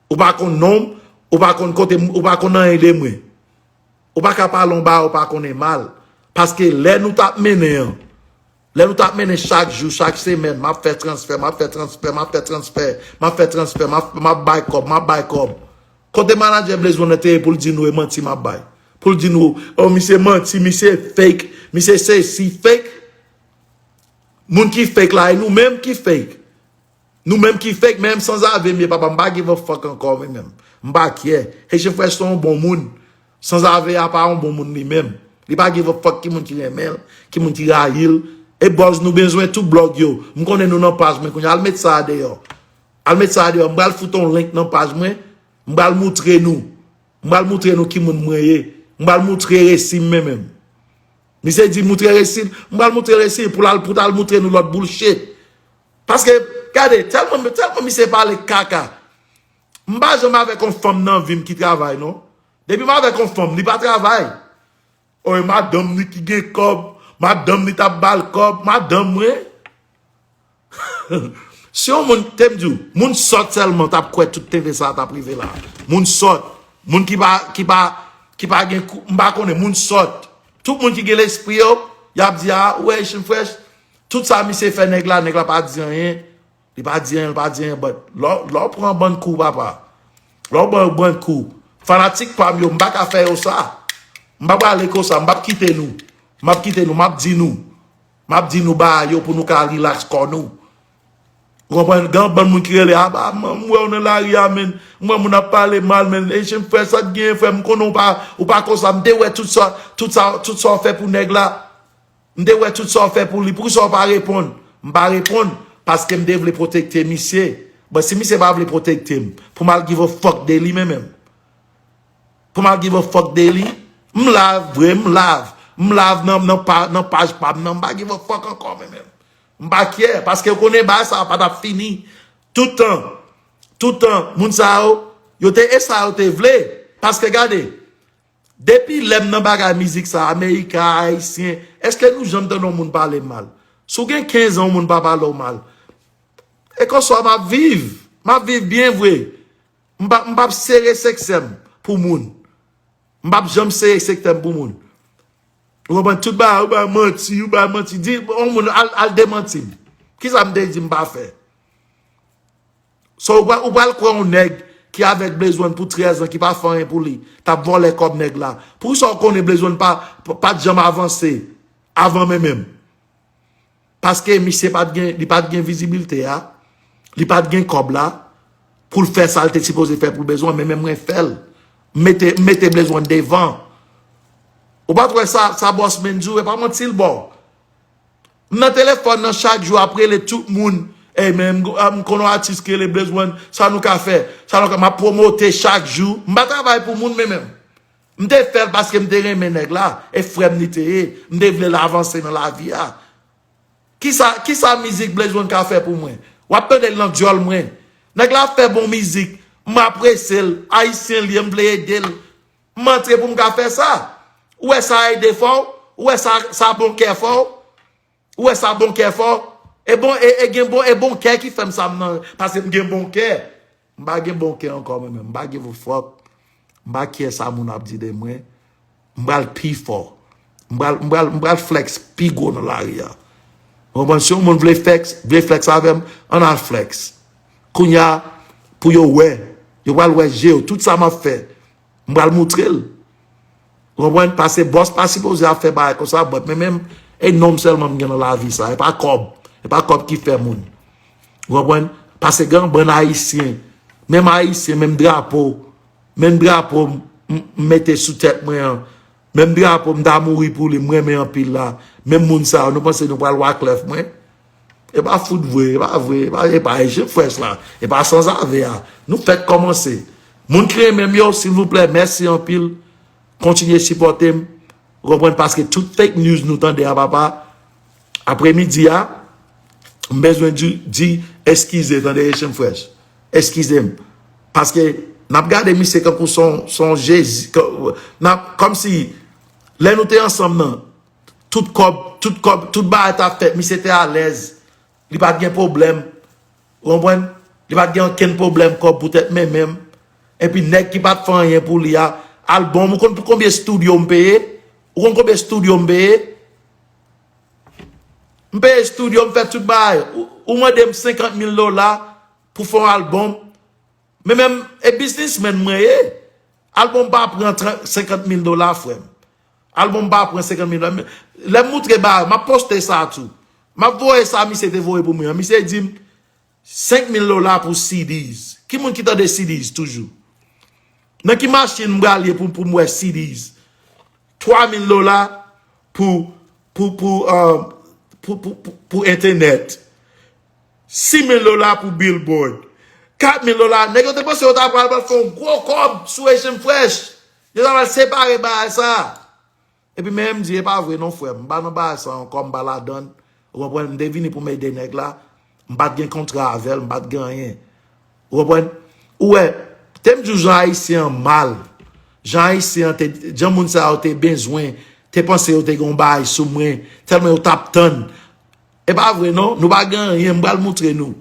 Ou pa konn non m, ou pa konn kote m, ou pa konn anyen de mwen. Ou pa ka pale yon bagay ou pa konnen mal. Paske lè nou t ap mennen an, lè nou t ap mennen chak jou, chak semèn, m ap fè transfè, m ap fè transfè, m ap fè transfè, m ap fè transfè, m ap, m ap bay kòb, m ap bay kòb. Kote manadjè Blaze One nan te ye pou l di nou e manti m ap bay? Pou l di nou, "Oh, misye manti, misye fake, misye sesi fake." Moun ki fake la, e nou menm ki fake. Nou menm ki fake, menm sanzave m ye papa, m pa give a fuck ankò mwen menm. M pa care. Haitian Fresh se yon bon moun. Sanzave a pa yon bon moun li menm. Li pa give a fuck ki moun ki renmen l, ki moun ki rayi l. E bòz nou bezwen tout blòg yo. M konnen nou nan paj mwen kounye a. Al met sa a deyò. Al met sa a deyò. M pral fout yon link nan paj mwen. M pral moutre nou. M pral moutre nou ki moun mwen ye. M pral moutre resi m mwen menm. Misye di moutre resi l. M pral moutre resi l pou l al pou t al moutre nou lòt bullshit. Paske, gade, tèlman, tèlman misye pale kaka. M pa janm avèk yon fanm nan vi m ki travay, non. Depi m avèk yon fanm, li pa travay. Oy, madanm li ki gen kòb, madanm li t ap ba l kòb, madanm mwen. Si yon moun, te m di w, moun sòt sèlman t ap kwè tout tenten sa t ap rive la. Moun sòt, moun ki pa, ki pa, ki pa gen kou, m pa konnen, moun sòt. Tout moun ki gen lespri yo, y ap di, a, ou wè Haitian Fresh, tout sa misye fè nèg la, nèg la pa di anyen. Li pa di anyen, li pa di anyen, but lè w- lè w pran bann kou, papa. Lè w pran bann kou. Fanatik pa m yo, m pa ka fè yo sa. M pa prale konsa, m p ap kite nou. M ap kite nou, m ap di nou. M ap di nou bagay yo pou nou ka relax kò nou. Ou konprann? Gen yon bann moun ki rele, a, ba, m m wè w nan lari a, men. M wè moun ap pale mal, men. Haitian Fresh, sa k gen, frè m, konnen w pa, ou pa konsa. M te wè tout sa, tout sa, tout sa w fè pou nèg la. M te wè tout sa w fè pou li. Poukisa w pa reponn? M pa reponn paske m te vle pwotekte misye. But si misye pa vle pwotekte m, pou m al give a fuck de li, men menm. Pou m al give a fuck de li, m live vre, m live. M live nan, nan, pa, nan paj pa m nan, m pa give a fuck ankò, men menm. M pa care, paske w konnen bagay sa a pa t ap fini. Tout tan, tout tan, moun sa yo, yo te, e sa yo te vle. Paske gade, depi lè m nan bagay mizik sa, Amerika, Ayisyen, èske nou janm tande yon moun pale m mal? Si w gen kenz an, yon moun pa pale w mal. E konsa m ap viv. M ap viv byen vre. M p ap, m p ap sere seksè m pou moun. M p ap janm sere seksè m pou moun. Ou konprann? Tout bagay, ou bay manti, ou bay manti. Di, yon moun al, al demanti m. Kisa m te di m pa fè? So, ou pral, ou pral kwè yon nèg ki avèk Blaze One pou trèz an, ki pa fè anyen pou li, t ap vòlè kòb nèg la. Poukisa w konnen Blaze One pa, pa, pa t janm avanse avan mwen menm? Paske misye pa t gen, li pa t gen vizibilite a, li pa t gen kòb la, pou l fè sa l te sipoze fè pou Blaze One, men menm mwen fè l. M mete, m mete Blaze One devan. Ou pa t wè sa, sa bòs men di w, e pa manti l ba w. M nan telefòn nan chak jou ap rele tout moun. Ey, men m, m konn yon atis ki rele Blaze One, sa nou ka fè? Sa nou ka, m ap pwomote chak jou. M pa travay pou moun, men menm. M te fè l paske m te renmen nèg la. E frè m li te ye. M te vle l avanse nan lavi a. Kisa, kisa mizik Blaze One ka fè pou mwen? W ap tande l nan dyòl mwen. Nèg la ap fè bon mizik. M apresye l. Ayisyen li ye, m vle ede l. M antre pou m ka fè sa. Ou wè sa ede fè w? Ou wè sa, sa bon kè fè w? Ou wè sa bon kè fè w? E bon, e, e gen bon, e bon kè ki fè m sa m nan, paske m gen bon kè. M pa gen bon kè ankò mwen menm. M pa give a fuck. M pa care sa moun ap di de mwen. M pral pi fò. M pral, m pral, m pral flex pi gwo nan lari a. Ou konprann? Si yon moun vle flex, vle flex avè m, ann al flex. Kounye a, pou yo wè, yo pral wè je yo, tout sa m ap fè, m pral moutre l. Ou konprann? Paske bòs pa sipoze ap fè bagay konsa, but men menm, e non m sèlman m gen nan lavi sa, e pa kòb, e pa kòb ki fè moun. Ou konprann? Paske gen yon bann Ayisyen, menm Ayisyen, menm drapo, menm drapo m, m, m mete sou tèt mwen an, menm drapo m ta mouri pou li, m renmen anpil la, menm moun sa yo, nou panse nou pral waklèf mwen? E pa fout vre, e pa vre, e pa, e pa Haitian Fresh la, e pa sanzave a. Nou fèk kòmanse. Moun ki renmen m yo, silvouplè, mèsi anpil. Kontinye sipòte m. Ou konprann? Paske tout fake news nou tande a, papa, apremidi a, m bezwen di, di eskize, tande, Haitian Fresh. Eskize m. Paske n ap gade misye kankou son, son Jezi. Kan- n ap, kòmsi, lè nou te ansanm nan, tout kòb, tout kòb, tout bagay t ap fèt, misye te alèz. Li pa t gen pwoblèm. Ou konprann? Li pa t gen okenn pwoblèm kòb poutèt men menm. Epi nèg ki pa t fè anyen pou li a, albòm, ou konn pou konbyen estidyo m peye? Ou konn konbyen estidyo m peye? M peye estidyo, m fè tout bagay. Ou, ou mande m senkant mil dola pou fè yon albòm. Men menm, e biznismenn mwen ye. Albòm pa pran trant, senkant mil dola, frè m. Albòm pa pran senkant mil dola. Lè m moutre bagay, m ap poste sa tou. M ap voye sa misye te voye pou mwen an. Misye di m, Senk mil dola pou C Ds. Ki moun ki tande C Ds toujou? Nan ki machin m pral ye pou, pou m wè C Ds? Twa mil dola pou, pou, pou, um, pou, pou, pou, pou entènèt. Sis mil dola pou billboard. Kat mil dola. Nèg yo te panse yo ta pral, pral fè yon gwo kòb sou Haitian Fresh. Yo ta pral separe bagay sa. Epi men m di, e pa vre non, frè m. M pa nan bagay sa ankò, m pa ladann. Ou konprann? M te vini pou m ede nèg la. M pa t gen kontra avè l, m pa t gen anyen. Ou konprann? Ou wè, te m di w jan Ayisyen an mal. Jan Ayisyen an te, jan moun sa yo te bezwen, te panse yo te gen yon bagay sou mwen, tèlman yo t ap tann. E pa vre non, nou pa gen anyen, m pral moutre nou.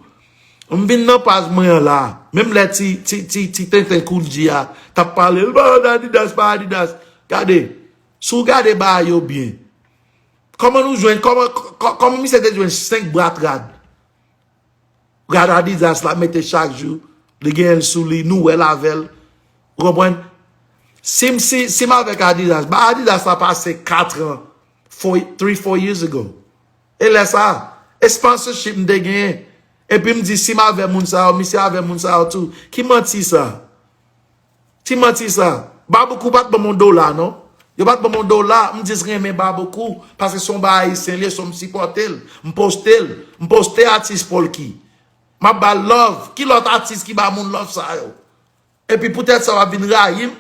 M vin nan paj mwen an la, menm lè ti, ti, ti, ti tenten Koul G a t ap pale, l pa Adidas, pa Adidas. Gade, si w gade bagay yo byen, kòman nou jwenn, kòman, kò-, kòman misye te jwenn senk bwat rad? Rad Adidas la mete chak jou, li genyen l sou li, nou wè l avè l. Ou konprann? Si m, si, si m avèk Adidas, ba Adidas la pase kat an, four, three, four years ago. E lè sa, e sponsorship m te genyen. Epi m di, si m avè moun sa yo, misye avè moun sa yo tou. Ki manti sa? Ki manti sa? Baboukoup pa t ban m yon dola, non. Yo pa t ban m yon dola, m jis renmen Baboukoup, paske se yon bagay ayisyen li ye, so m sipòte l. M poste l. M poste atis Polky. M ap ba l love. Ki lòt atis ki ba moun love sa yo? Epi poutèt sa w ap vin rayi m?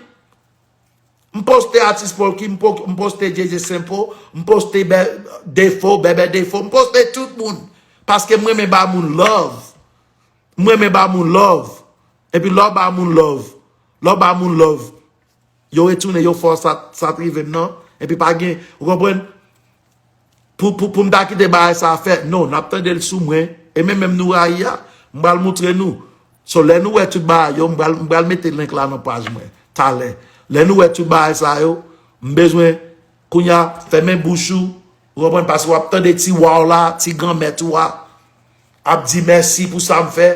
M poste atis Polky, m po-, m poste J J Simple, m poste Bè-, Defo, Bèbè Defo, m poste tout moun. Paske m renmen ba moun love. M renmen ba moun love. Epi lè w ba moun love, lè w ba moun love, yo retounen, yo fè w sa, sa t rive m nan. Epi pa gen, ou konprann? Pou, pou, pou m ta kite bagay sa fè, non, n ap tande l sou mwen. E menm, menm nou rayi a, m pral moutre nou. So, lè nou wè tout bagay yo, m pral, m pral mete link la nan paj mwen, talè. Lè nou wè tout bagay sa yo, m bezwen, kounye a, fèmen bouch ou, ou konprann, paske w ap tande ti wa w la, ti granmèt ou a, ap di mèsi pou sa m fè,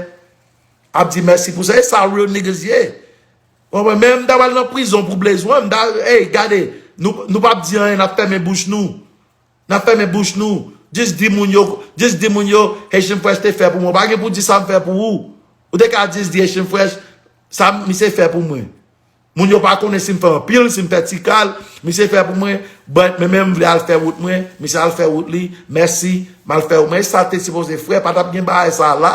ap di mèsi pou sa. E sa real niggas ye. Ou konprann? Men m ta pral nan prizon pou bezwen, m ta, ey, gade, nou, nou p ap di anyen, n ap fèmen bouch nou. N ap fèmen bouch nou. Jis di moun yo, jis di moun yo, Haitian Fresh te fè pou mwen. Pa gen pou di sa m fè pou ou. Ou te ka jis di Haitian Fresh, sa misye fè pou mwen. Moun yo pa konnen si m fè anpil, si m fè ti kal, misye fè pou mwen, but men, men m vle al fè wout mwen, misye al fè wout li, mèsi, m al fè wout mwen. E sa te sipoze fè, pa t ap gen bagay sa la.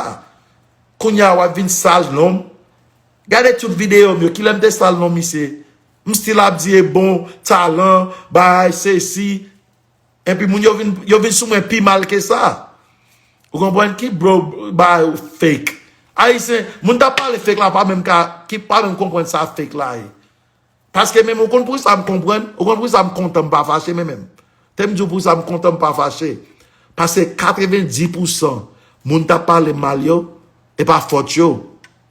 Kounye a w ap vin sal non m. Gade tout videyo m yo, kilè m te sal non misye? M still ap di e bon, talan, bagay, sesi. Epi moun yo vin, yo vin sou mwen pi mal ke sa. Ou konprann ki bro ba yo fake? Ayisyen, moun t ap pale fake la pa menm ka, ki pa menm konprann sa fake la ye. Paske menm ou konn pou sa m konprann, ou konn pou sa m kontan m pa fache men menm. Te m di w pou sa m kontan m pa fache. Paske katrevenndis pousan moun t ap pale mal yo, e pa fòt yo.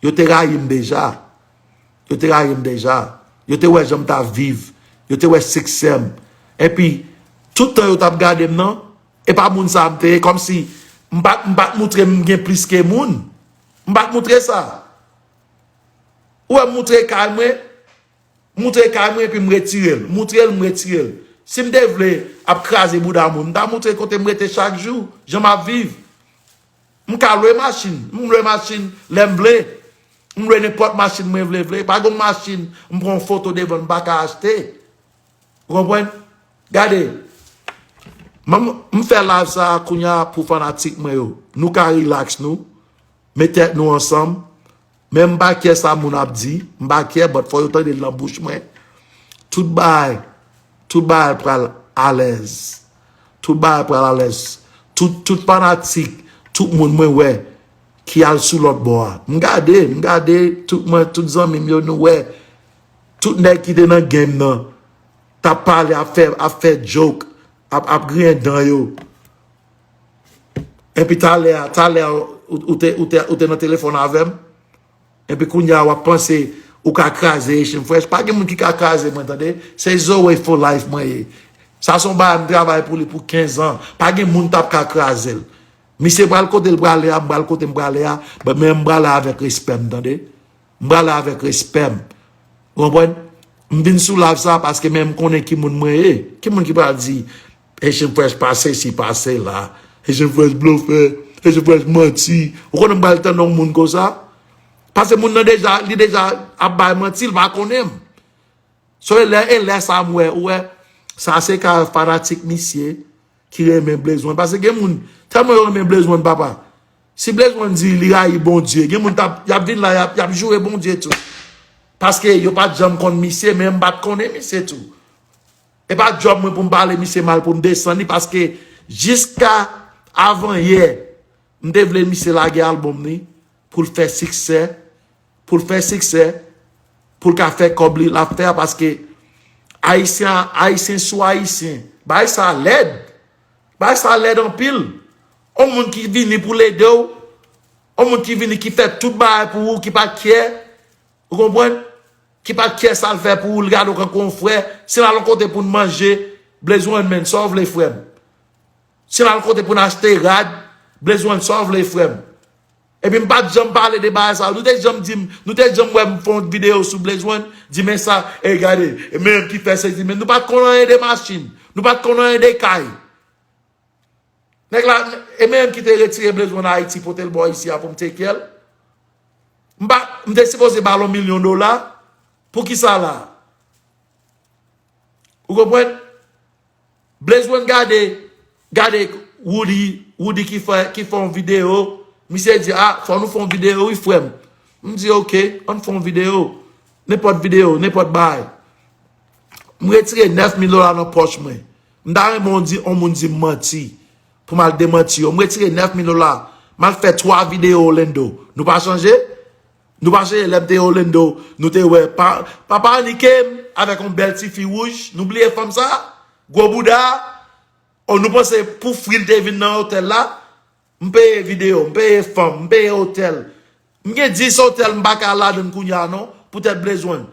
Yo te rayi m deja. Yo te rayi m deja. Yo te wè jan m t ap viv. Yo te wè siksè m. Epi, tout tan yo t ap gade m nan, e pa moun sa a m te ye, kòmsi m pa, m pa t moutre m gen plis ke moun. M pa t moutre sa. Ou wè m moutre kay mwen, moutre kay mwen epi m retire l. Moutre l, m retire l. Si m te vle ap kraze bouda moun, m ta moutre kote m rete chak jou, jan m ap viv. M ka lwe machin. M lwe machin lè m vle. M lwe nenpòt machin mwen vle, vle. Pa gen machin, m pran yon foto devan l, m pa ka achte. Ou konprann? Gade. M, m fè live sa a kounye a pou fanatik mwen yo. Nou ka relax nou. Met tèt nou ansanm. Men m pa kyè sa moun ap di. M pa kyè, but fò yo tande l nan bouch mwen. Tout bagay, tout bagay pral alèz. Tout bagay pral alèz. Tout, tout fanatik, tout moun mwen wè ki al sou lòt bò a. M gade, m gade tout mwen, tout zanmi m yo, nou wè. Tout nèg ki te nan game nan, t ap pale, ap fè, ap fè joke, ap, ap griyen dan yo. Epi talè a, talè a, ou, ou te, ou te, ou te nan telefòn avè m. Epi kounye a, w ap panse ou ka kraze Haitian Fresh. Pa gen moun ki ka kraze mwen, tande. Se Zoe for life mwen ye. Sa se yon bagay m travay pou li pou kenz an. Pa gen moun t ap ka kraze l. Misye pral kote l prale a, m pral kote m prale a, but men m prale avèk respè m, tande. M prale avèk respè m. Ou konprann? M vin sou live sa paske men m konnen ki moun mwen ye. Ki moun ki pral di Haitian Fresh pa sesi, pa sela. Haitian Fresh blofè. Pèse pwèch manti. Ou konnen m pral tann yon moun konsa? Paske moun nan deja, li deja ap bay manti, li pa konnen m. So, e lè, e lè sa m wè, ou wè, sa se ka fanatik misye ki renmen Blaze One. Paske gen moun, tèlman yo renmen Blaze One, papa. Si Blaze One di li rayi Bondye, gen moun t ap, y ap vin la, y ap, y ap joure Bondye tou. Paske yo pa t janm konn misye, men m pa t konnen misye tou. E pa djòb mwen pou m pale misye mal, pou m desann li, paske jiska avanyè, m te vle misye lage albòm li, pou l fè siksè, pou l fè siksè, pou l ka fè kòb li, l ap fè a, paske Ayisyen, Ayisyen sou Ayisyen, bagay sa lèd. Bagay sa lèd anpil. On moun ki vini pou l ede w, on moun ki vini ki fè tout bagay pou ou, ki pa kyè, ou konprann? Ki pa kyè sa l fè pou ou, l gade w kankou yon frè. Si n al yon kote pou n manje, Blaze One, men, sa w vle, frè m? Si n al yon kote pou n achte rad, Blaze One, sa w vle, frè m? Epi m pa t janm pale de bagay sa. Nou te janm di m, nou te janm wè m fè yon videyo sou Blaze One, di men sa, e gade, e men ki fè sezi, men nou pa t konn anyen de machin, nou pa t konn anyen de kay. Nèg la, e men ki te retire Blaze One Ayiti, pote l bò isi a pou m take care l. M pa, m te sipoze ba l yon milyon dola. Pou ki sa la? Ou konprann? Blaze One gade, gade Woody, Woody ki fè, ki fè yon videyo. Misye di, a, fò nou fè yon videyo, wi, frè m. M di, oke, ann fè yon videyo. Nenpòt videyo, nenpòt bagay. M retire nèf mil dola nan pòch mwen. M ta renmen on di, on moun di m manti. Pou m al demanti yo. M retire nèf mil dola. M al fè twa videyo Orlando. Nou pa chanje? Nou pa chanje lè m te Orlando, nou te wè pa, papa Annie Kem avèk yon bèl ti fi wouj. Nou bliye fanm sa? Gwo bouda. O, nou panse pou fri l te vin nan otèl la? M peye videyo, m peye fanm, m peye otèl. M gen dis otèl m pa ka al ladann kounye a non, poutèt Blaze One.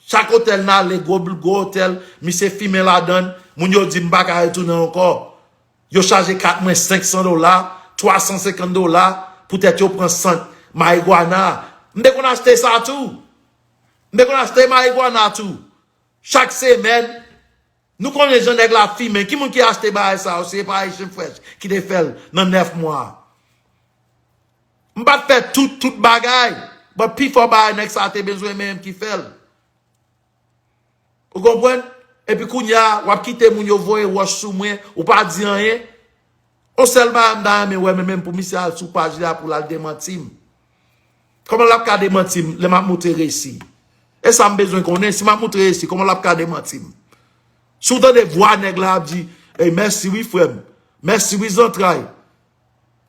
Chak otèl n ale, gwo, gwo otèl, misye fimen ladann, moun yo di m pa ka retounen ankò. Yo chaje kat mwen senk san dola, twa san senkant dola, poutèt yo pran sant marigwana. M te konn achte sa tou. M te konn achte marigwana tou. Chak semèn, nou konnen jan nèg la fimen. Ki moun ki achte bagay sa yo? Se pa Haitian Fresh ki te fè l nan nèf mwa. M pa t fè tout, tout bagay. But pifò bagay nèg sa te bezwen, men m ki fè l. Ou konprann? Epi kounye a, w ap kite moun yo voye wòch sou mwen, ou pa di anyen. On sèl bagay m ta renmen wè, men menm pou misye al sou paj li a pou l al demanti m. Kòman l ap ka demanti m lè m ap montre resi? E sa m bezwen konnen, si m ap montre resi, kòman l ap ka demanti m? Si w tande vwa nèg la ap di, ey, mèsi wi, frè m. Mèsi wi, zantray.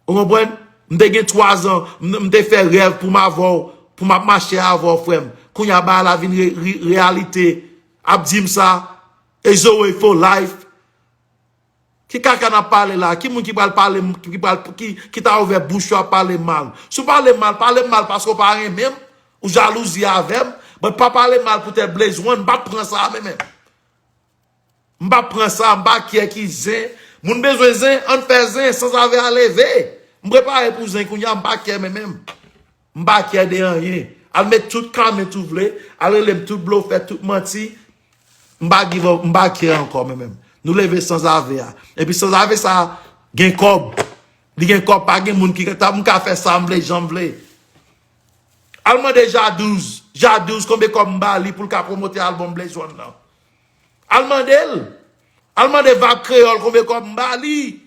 Ou konprann? M te gen twa zan, m, m te fè rèv pou m avè w, pou m ap mache avè w, frè m. Kounye a, bagay la vin re, re, reyalite. Ap di m sa, e Zoe for life. Ki kaka n ap pale la? Ki moun ki pral pale m, ki pral, ki, ki ta ouvè bouch yo ap pale m mal? Si w pale m mal, pale m mal paske w pa renmen m, ou jalouzi avè m, but pa pale m mal poutèt Blaze One, m p ap pran sa a, men, men. M p ap pran sa, m pa kyè ki zen. Moun bezwen zen, ann fè zen, sanzave a leve. M prepare pou zen kounye a, m pa kyè men menm. M pa kyè de anyen. Al met tout kòmantè ou vle, al rele m tout blofè, tout manti. M pa give up, m pa kyè ankò men menm. Nou leve sanzave a. Epi sanzave sa gen kòb. Li gen kòb, pa gen moun ki ta, m ka fè sa m vle, jan m vle. Al mande Jadouz. Jadouz, konbyen kòb m ba li pou l ka pwomote albòm Blaze One nan? Al mande l. Al mande Vab Kreyòl konbyen kòb m ba li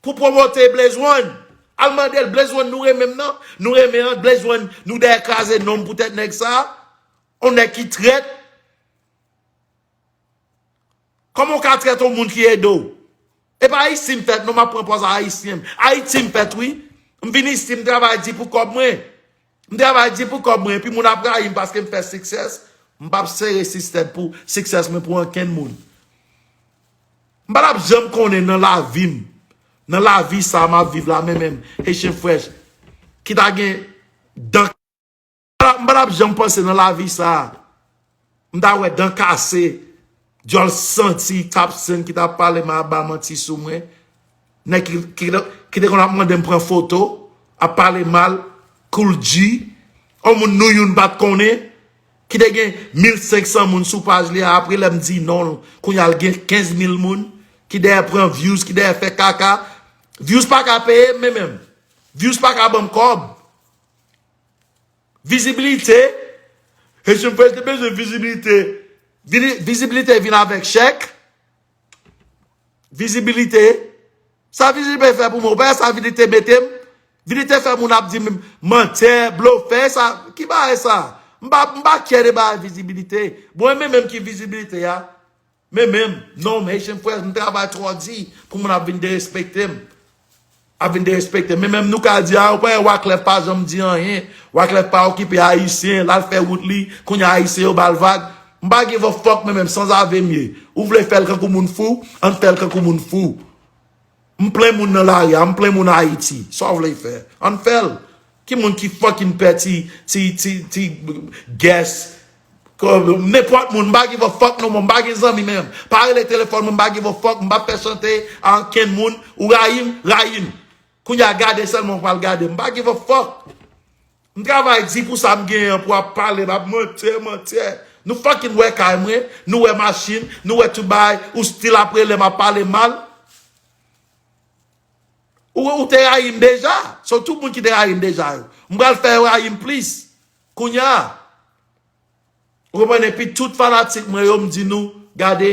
pou pwomote Blaze One. Al mande l, Blaze One nou renmen m nan? Nou renmen an, Blaze One nou dèyè kraze non m poutèt nèg sa? On nèg ki trèt. Kòman w ka trèt on moun ki ede w? E pa isi m fèt non, m ap pran pòz a ayisyen. Ayiti m fèt wi. M vin isi, m travay di pou kòb mwen. M travay di pou kòb mwen, epi moun ap rayi m paske m fè success. M p ap sere sistèm pou success mwen pou ankenn moun. M pa t ap janm konnen nan lavi m, nan lavi sa a m ap viv la, men menm, Haitian Fresh, ki ta gen dan, m pa t ap janm panse nan lavi sa a. M ta wè dan kase, dyòl santi, Top Cent ki t ap pale mal, ap ba manti sou mwen. Nèg ki, ki, ki te konn ap mande m pran foto, ap pale mal, Kool G, yon moun nou youn pa t konnen, ki te gen mil senk san moun sou paj li a, apre lè m di non, kounye a l gen kenz mil moun, ki dèyè pran views, ki dèyè fè kaka. Views pa ka peye m, men menm. Views pa ka ban m kòb. Vizibilite. Haitian Fresh te bezwen vizibilite. Vini- Vizibilite vin avèk chèk. Vizibilite. Sa vizibilite fè pou mwen? Ou pa wè sa vizibilite mete m? Vizibilite fè moun ap di m mantè, blofè, sa. Ki bagay sa? M pa, m pa kyè de bagay vizibilite. Bon, e men menm ki vizibilite a. Men menm, non, Haitian Fresh, m travay twò di pou moun ap vin derespekte m. Ap vin derespekte m. Men menm nou ka di, a, ou pa wè Wyclef pa janm di anyen. Wyclef pa okipe Ayisyen, l al fè wout li, kounye a Ayisyen yo ba l vag. M pa give a fuck men menm, sanzave m ye. Ou vle fè l kankou moun fou, ann fè l kankou moun fou. M plen moun nan lari a, m plen moun Ayiti. Sa w vle fè? Ann fè l. Ki moun ki fucking pè ti, ti, ti, ti guest? Nenpòt moun, m pa give a fuck no more, m pa gen zanmi menm. Pa rele telefòn mwen, m pa give a fuck, m pa fè chante a ankenn moun. Ou rayi m, rayi m. Kounye a gade sèlman ou pral gade, m pa give a fuck. M travay di pou sa m genyen an pou ap pale, m ap mantè, mantè. Nou fucking wè kay mwen, nou wè machin, nou wè tout bagay, ou still ap rele m ap pale mal. Ou, ou te rayi m deja. So, tout moun ki te rayi m deja yo, m pral fè yo rayi m plis. Kounye a, ou konprann? Epi tout fanatik mwen yo, m di nou, gade,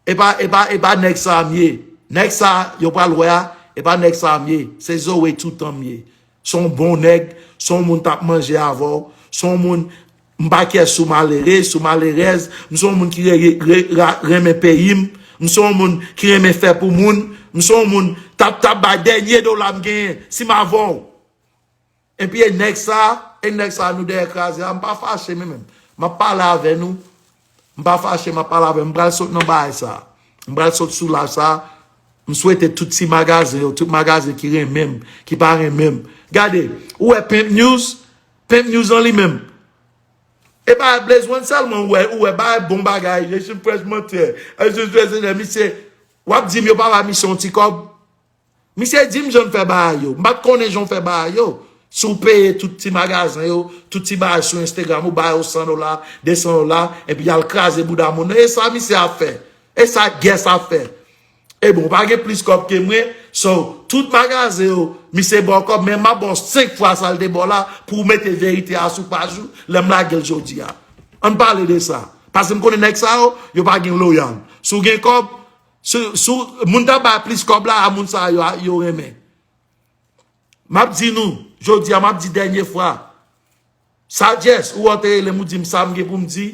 e pa, e pa, e pa nèg sa a m ye. Nèg sa a yo pral wè a, e pa nèg sa a m ye. Se Zoe toutan m ye. Se yon bon nèg, se yon moun t ap manje avè w, se yon moun, m pa kè sou malere, sou malerèz, m se yon moun ki re- re- ra- renmen peyi m, m se yon moun ki renmen fè pou moun, m se yon moun t ap t ap bay dènye dola m genyen si m avè w. Epi e nèg sa, e nèg sa nou dèyè kraze a, m pa fache men menm. M ap pale avè nou, m pa fache, m ap pale avè nou, m pral sot nan bagay sa. M pral sot sou live sa. M swete tout ti magazen yo, tout magazen ki renmen m, ki pa renmen m. Gade, ou wè Pimp News, Pimp News an li menm. E pa Blaze One sèlman ou wè, ou wè bagay bon bagay, Haitian Fresh mantè, Haitian Fresh mantè, misye, w ap di m yo pa ba misye yon ti kòb. Misye di m jan l fè bagay yo. M pa t konnen jan w fè bagay yo. Si w peye tout ti magazen yo, tout ti bagay sou Instagram, ou ba yo san dola, de san dola, epi y al kraze bouda moun nan. E sa misye ap fè. E sa guest ap fè. E bon, ou pa gen plis kòb ke mwen. So, tout magazen yo, misye ba w kòb, men m ap ba w senk fwa sa l te ba w la pou w mete verite a sou paj ou lè m lage l jodi a. Ann pale de sa. Paske m konnen nèg sa yo, yo pa gen loyal. Si w gen kòb, si, si w- moun t ap bay plis kòb la, a moun sa yo, yo renmen. M ap di nou, jodi a, m ap di dènye fwa. Sagesse, ou wè w te rele m, ou di m sa m gen pou m di.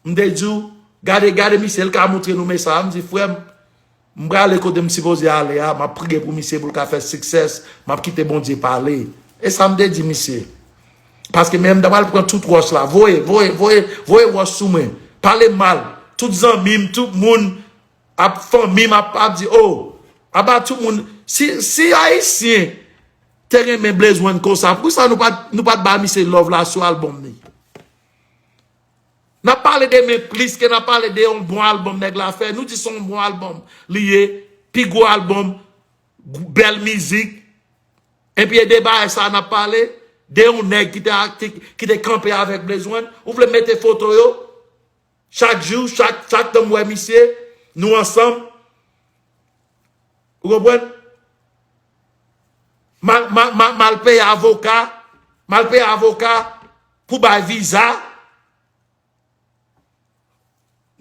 M te di w, gade, gade misye, l ka montre nou mesaj. M di, frè m, m prale kote m sipoze ale a, m ap priye pou misye pou l ka fè success, m ap kite Bondye pale. E sa m te di misye. Paske men m ta pral pran tout wòch la, voye, voye, voye, voye wòch sou mwen. Pale m mal. Tout zanmi m, tout moun, ap fanmi m ap, ap di, oh, aba tout moun, si, si Ayisyen te renmen Blaze One konsa, poukisa nou pa t, nou pa t ba misye love la sou album li? N ap pale de men plis ke n ap pale de yon bon album nèg la fè. Nou di se yon bon album li ye, pi gwo album, bèl mizik. Epi e de bagay sa n ap pale, de yon nèg ki te, ki, ki te kanpe avèk Blaze One. Ou vle mete foto yo? Chak jou, chak, chak tan m wè misye, nou ansanm. Ou konprann? M al, m al, m al, m al peye avoka, m al peye avoka pou bay viza.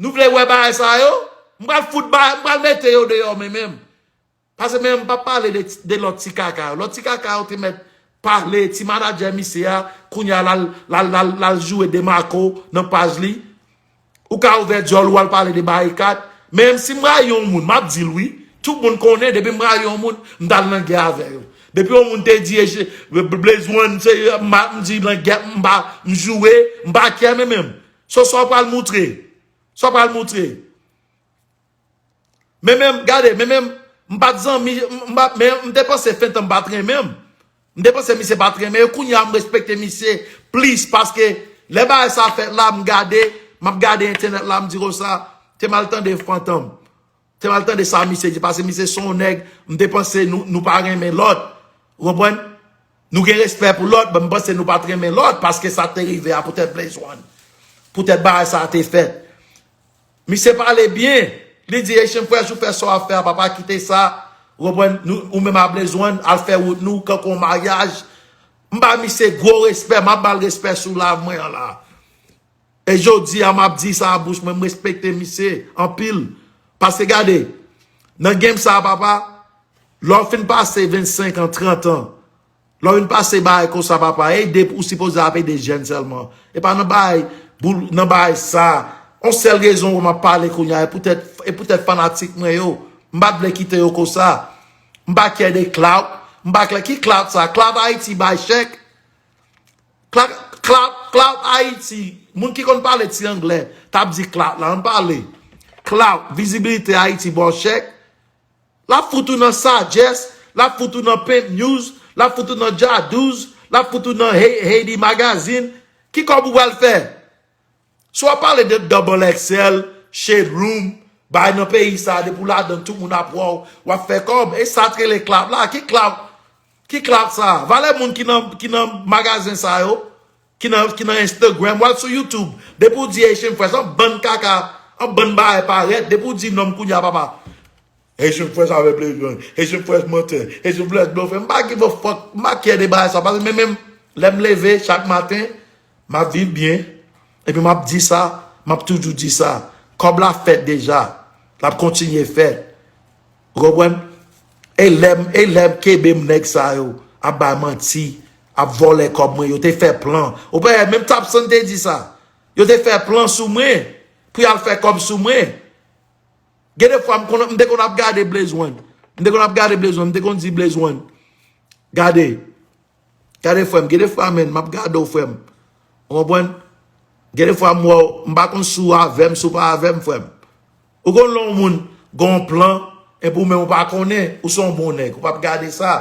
Nou vle wè bagay sa yo? M pral fout bagay, m pral mete yo deyò men menm. Paske men m pa pale de, de lòt ti kaka yo. Lòt ti kaka yo te mèt pale, ti manadjè misye a, kounye a l al, l al, l al, l al joure Demarco nan paj li. Ou ka ouvè dyòl ou al pale de Barikad. Men si m rayi yon moun, m ap di l wi. Tout moun konnen, depi m rayi yon moun, m t al nan gè avè yo. Depi yon moun te di, e, Blaze One, se, m a- m di nan gè, m pa, m joure, m pa kè men menm. So, sa w pral moutre? Sa w pral moutre? Men menm, gade, men menm, m pa t zanmi, m, m pa, men m te panse Fenton pa t renmen m. M te panse misye pa t renmen yo. Kounye a, m respekte misye plis paske lè bagay sa fèt la, m gade, m ap gade entènèt la, m di konsa, te m al tande Fantom. Te m al tande sa misye di, paske misye se yon nèg, m te panse nou, nou pa renmen lòt. Ou konprann? Nou gen respè pou lòt, men m panse nou pa t renmen lòt, paske sa te rive a poutèt Blaze One. Poutèt bagay sa te fèt. Misye pale byen. Li di, Haitian Fresh, ou fè sa w ap fè a, papa, kite sa. Ou konprann? Nou, ou menm a Blaze One, al fè wout nou, kankou yon maryaj. M ba misye gwo respè, m ap ba l respè sou live mwen an la. E jodi a, m ap di sa a bouch mwen, m respekte misye anpil. Paske gade, nan game sa a, papa, lè w fin pase vennsenk an, trant an, lè w vin pase bagay konsa, papa, ede, ou sipoze ap ede jèn sèlman. E pa nan bagay, boul, nan bagay sa. On sèl rezon wè m ap pale kounye a, e poutèt, e poutèt fanatik mwen yo. M pa t vle kite yo konsa. M pa kyè de clout. M pa kyè ki clout sa. Clout Haiti bay chèk. Clout, clout, clout Haiti. Moun ki konn pale ti anglè, t ap di clout la. Ann pale. Clout, vizibilite Haiti ba w chèk. L ap fout ou nan Sagesse, l ap fout ou nan Pimp News, l ap fout ou nan Jadouz, l ap fout ou nan Hey- Haiti Magazine. Ki kòb ou pral fè? Si w ap pale de Double X L, Shade Room, bay nan peyi sa, depi w ladan tout moun ap wè w, w ap fè kòb. E sa t rele clout la. Ki clout? Ki clout sa? Valè moun ki nan, ki nan magazen sa yo, ki nan, ki nan Instagram, w al sou YouTube. Depi w di Haitian Fresh, an bann kaka, an bann bagay parèt. Depi w di non m kounye a, papa. Haitian Fresh avè Blaze One. Haitian Fresh mantè. Haitian Fresh blofè. M pa give a fuck. M pa care de bagay sa. Paske men menm, lè m leve chak maten, m ap viv byen. Epi m ap di sa, m ap toujou di sa. Kòb la fèt deja. L ap kontinye fèt. Ou konprann? E lè m, e lè m kenbe m nèg sa yo ap bay manti, ap vòlè kòb mwen, yo te fè plan. Ou pa wè, menm Tapson te di sa. Yo te fè plan sou mwen pou y al fè kòb sou mwen. Gen de fwa m konn, m te konn ap gade Blaze One. M te konn ap gade Blaze One, m te konn di Blaze One, gade, gade frè m, gen de fwa menm, m ap gade w frè m. Ou konprann? Gen de fwa m wè w, m pa konn si w avè m, si w pa avè m frè m. Ou konn lè yon moun gen yon plan, epi ou menm ou pa konnen, ou se yon bon nèg, ou p ap gade sa.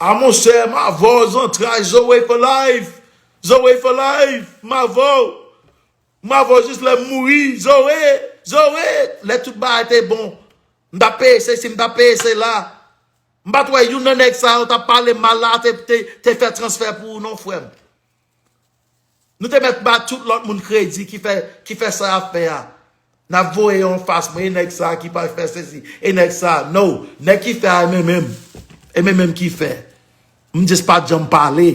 A monchè, m avè w zantray, Zoe for life. Zoe for life, m avè w. M avè w jis lè m mouri, Zoe, Zoe. Lè tout bagay te bon, m t ap peye sesi, m t ap peye sela. M pa t wè youn nan nèg sa yo t ap pale mal la te, te, te fè transfè pou ou non frè m. Nou te mèt ba tout lòt moun kredi ki fè, ki fè sa y ap fè a. N ap voye yo anfas mwen, e nèg sa ki pa fè sesi, e nèg sa, no, nèg ki fè a, e men menm, e men menm ki fè. M just pa t janm pale.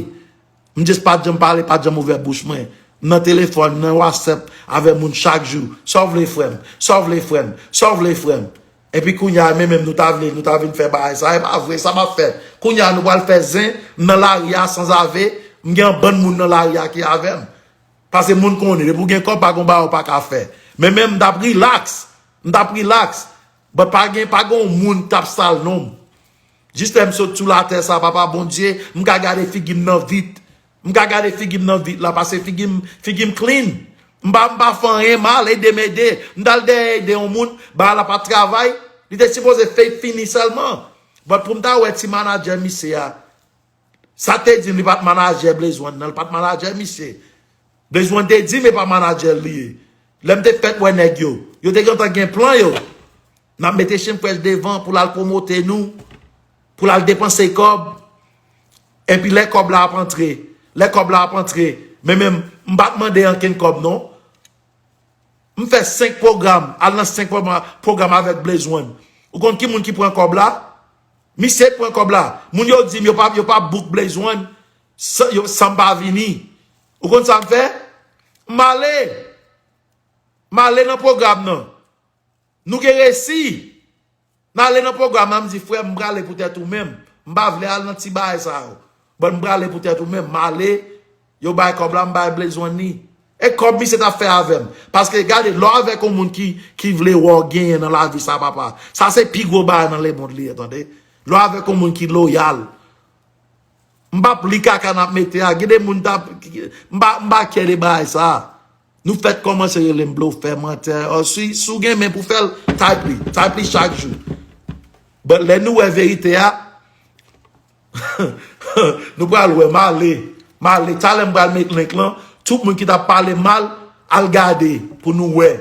M just pa t janm pale, pa t janm ouvè bouch mwen. M nan telefòn, nan WhatsApp avè moun chak jou. Sa w vle frè m? Sa w vle frè m? Sa w vle frè m? Epi kounye a, men menm nou ta vle, nou ta vin fè bagay sa. E pa vre, sa p ap fèt. Kounye a, nou pral fè zen, m nan lari a sanzave, m gen yon bann moun nan lari a ki avè m. Paske moun konnen, depi w gen kòb, pa gen bagay ou pa ka fè. Men menm m t ap relax, m t ap relax. But pa gen, pa gen yon moun k t ap sal non m. Jis lè m sot sou latè sa, papa Bondye, m ka gade figi m nan vit. M ka gade figi m nan vit la, paske figi m, figi m clean. M pa, m pa fè anyen mal, ede m ede. M t al dèyè ede yon moun, bagay la pa t travay. Li te sipoze fè fini sèlman. But pou m ta wè ti manadjè misye a, sa te di m li pa t manadjè Blaze One nan, li pa t manadjè misye. Blaze One te di m e pa manadjè l li ye. Lè m te fèk wè nèg yo, yo te gentan gen plan yo. N ap mete Haitian Fresh devan pou l al pwomote nou, pou l al depanse kòb. Epi lè kòb la ap antre, lè kòb la ap antre, men menm, m pa t mande ankenn kòb non. M fè senk pwogram, al nan senk pwogram, pwogram avèk Blaze One. Ou konn ki moun ki pran kòb la? Misye k pran kòb la. Moun yo di m yo pa, yo pa book Blaze One san, yo, san m pa vini. Ou konn sa m fè? M ale. M ale nan pwogram nan. Nou gen resi. N ale nan pwogram nan, m di, frè m, m prale poutèt ou menm. M pa vle al nan ti bagay sa yo. But m prale poutèt ou menm. M ale, yo bay kòb la, m bay Blaze One li. E kòb misye t ap fè avè m. Paske gade, lè w avèk yon moun ki, ki vle wè w genyen nan lavi sa, papa, sa se pi gwo bagay nan lemonn li ye, tande. Lè w avèk yon moun ki loyal. M p ap li kaka n ap mete a. Gen de moun t ap, m pa, m pa care de bagay sa. Nou fèk kòmanse rele m blofè, mantè. Ò, si, si w gen men pou fè l, type li. Type li chak jou. But lè nou wè verite a, nou pral wè, m ale. M ale. Talè m pral met link lan. Tout moun ki t ap pale m mal, al gade pou nou wè.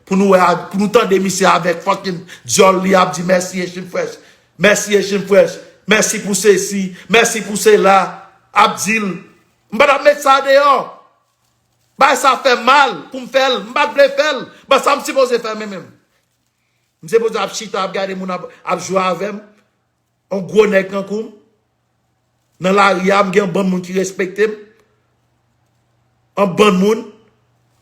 Pou nou wè, pou nou tande misye avèk fucking dyòl li ap di mèsi Haitian Fresh. Mèsi Haitian Fresh. Mèsi pou sesi. Mèsi pou sela. Ap di l. M pa t ap met sa deyò. Bagay sa fè m mal pou m fè l. M pa t vle fè l. But sa m sipoze fè men menm. M sipoze ap chita, ap gade moun ap, ap jwe avè m. Yon gwo nèg tankou m, nan lari a, m gen yon bann moun ki respekte m. Yon bann moun,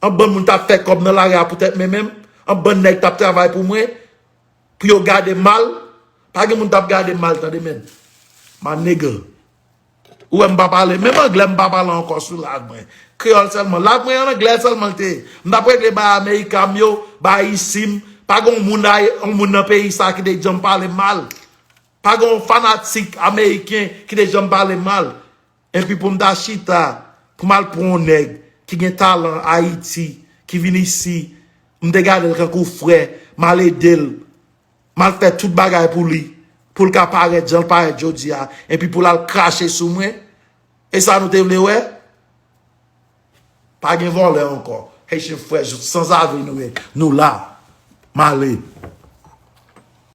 yon bann moun t ap fè kòb nan lari a poutèt mwen menm. Yon bann nèg t ap travay pou mwen, pou yo gade m mal. Pa gen moun t ap gade m mal, tande, men. My nigga. Ou wè m pa pale. Menm anglè m pa pale ankò sou live mwen. Kreyòl sèlman. Live mwen an anglè sèlman l te ye. M t ap regle bay Amerika m yo, bay isi m. Pa gen yon moun, yon moun nan peyi sa ki te janm pale m mal. Pa gen yon fanatik ameriken ki te janm pale m mal. Epi pou m ta chita, pou m al pran yon nèg ki gen talan Ayiti, ki vin isi, m te gade l tankou frè, m al ede l, m al fè tout bagay pou li, pou l ka parèt jan l parèt jodi a, epi pou l al krache sou mwen. E sa nou te vle wè? Pa gen vòlè ankò. Haitian Fresh, sanzave nou ye. Nou la. M ale.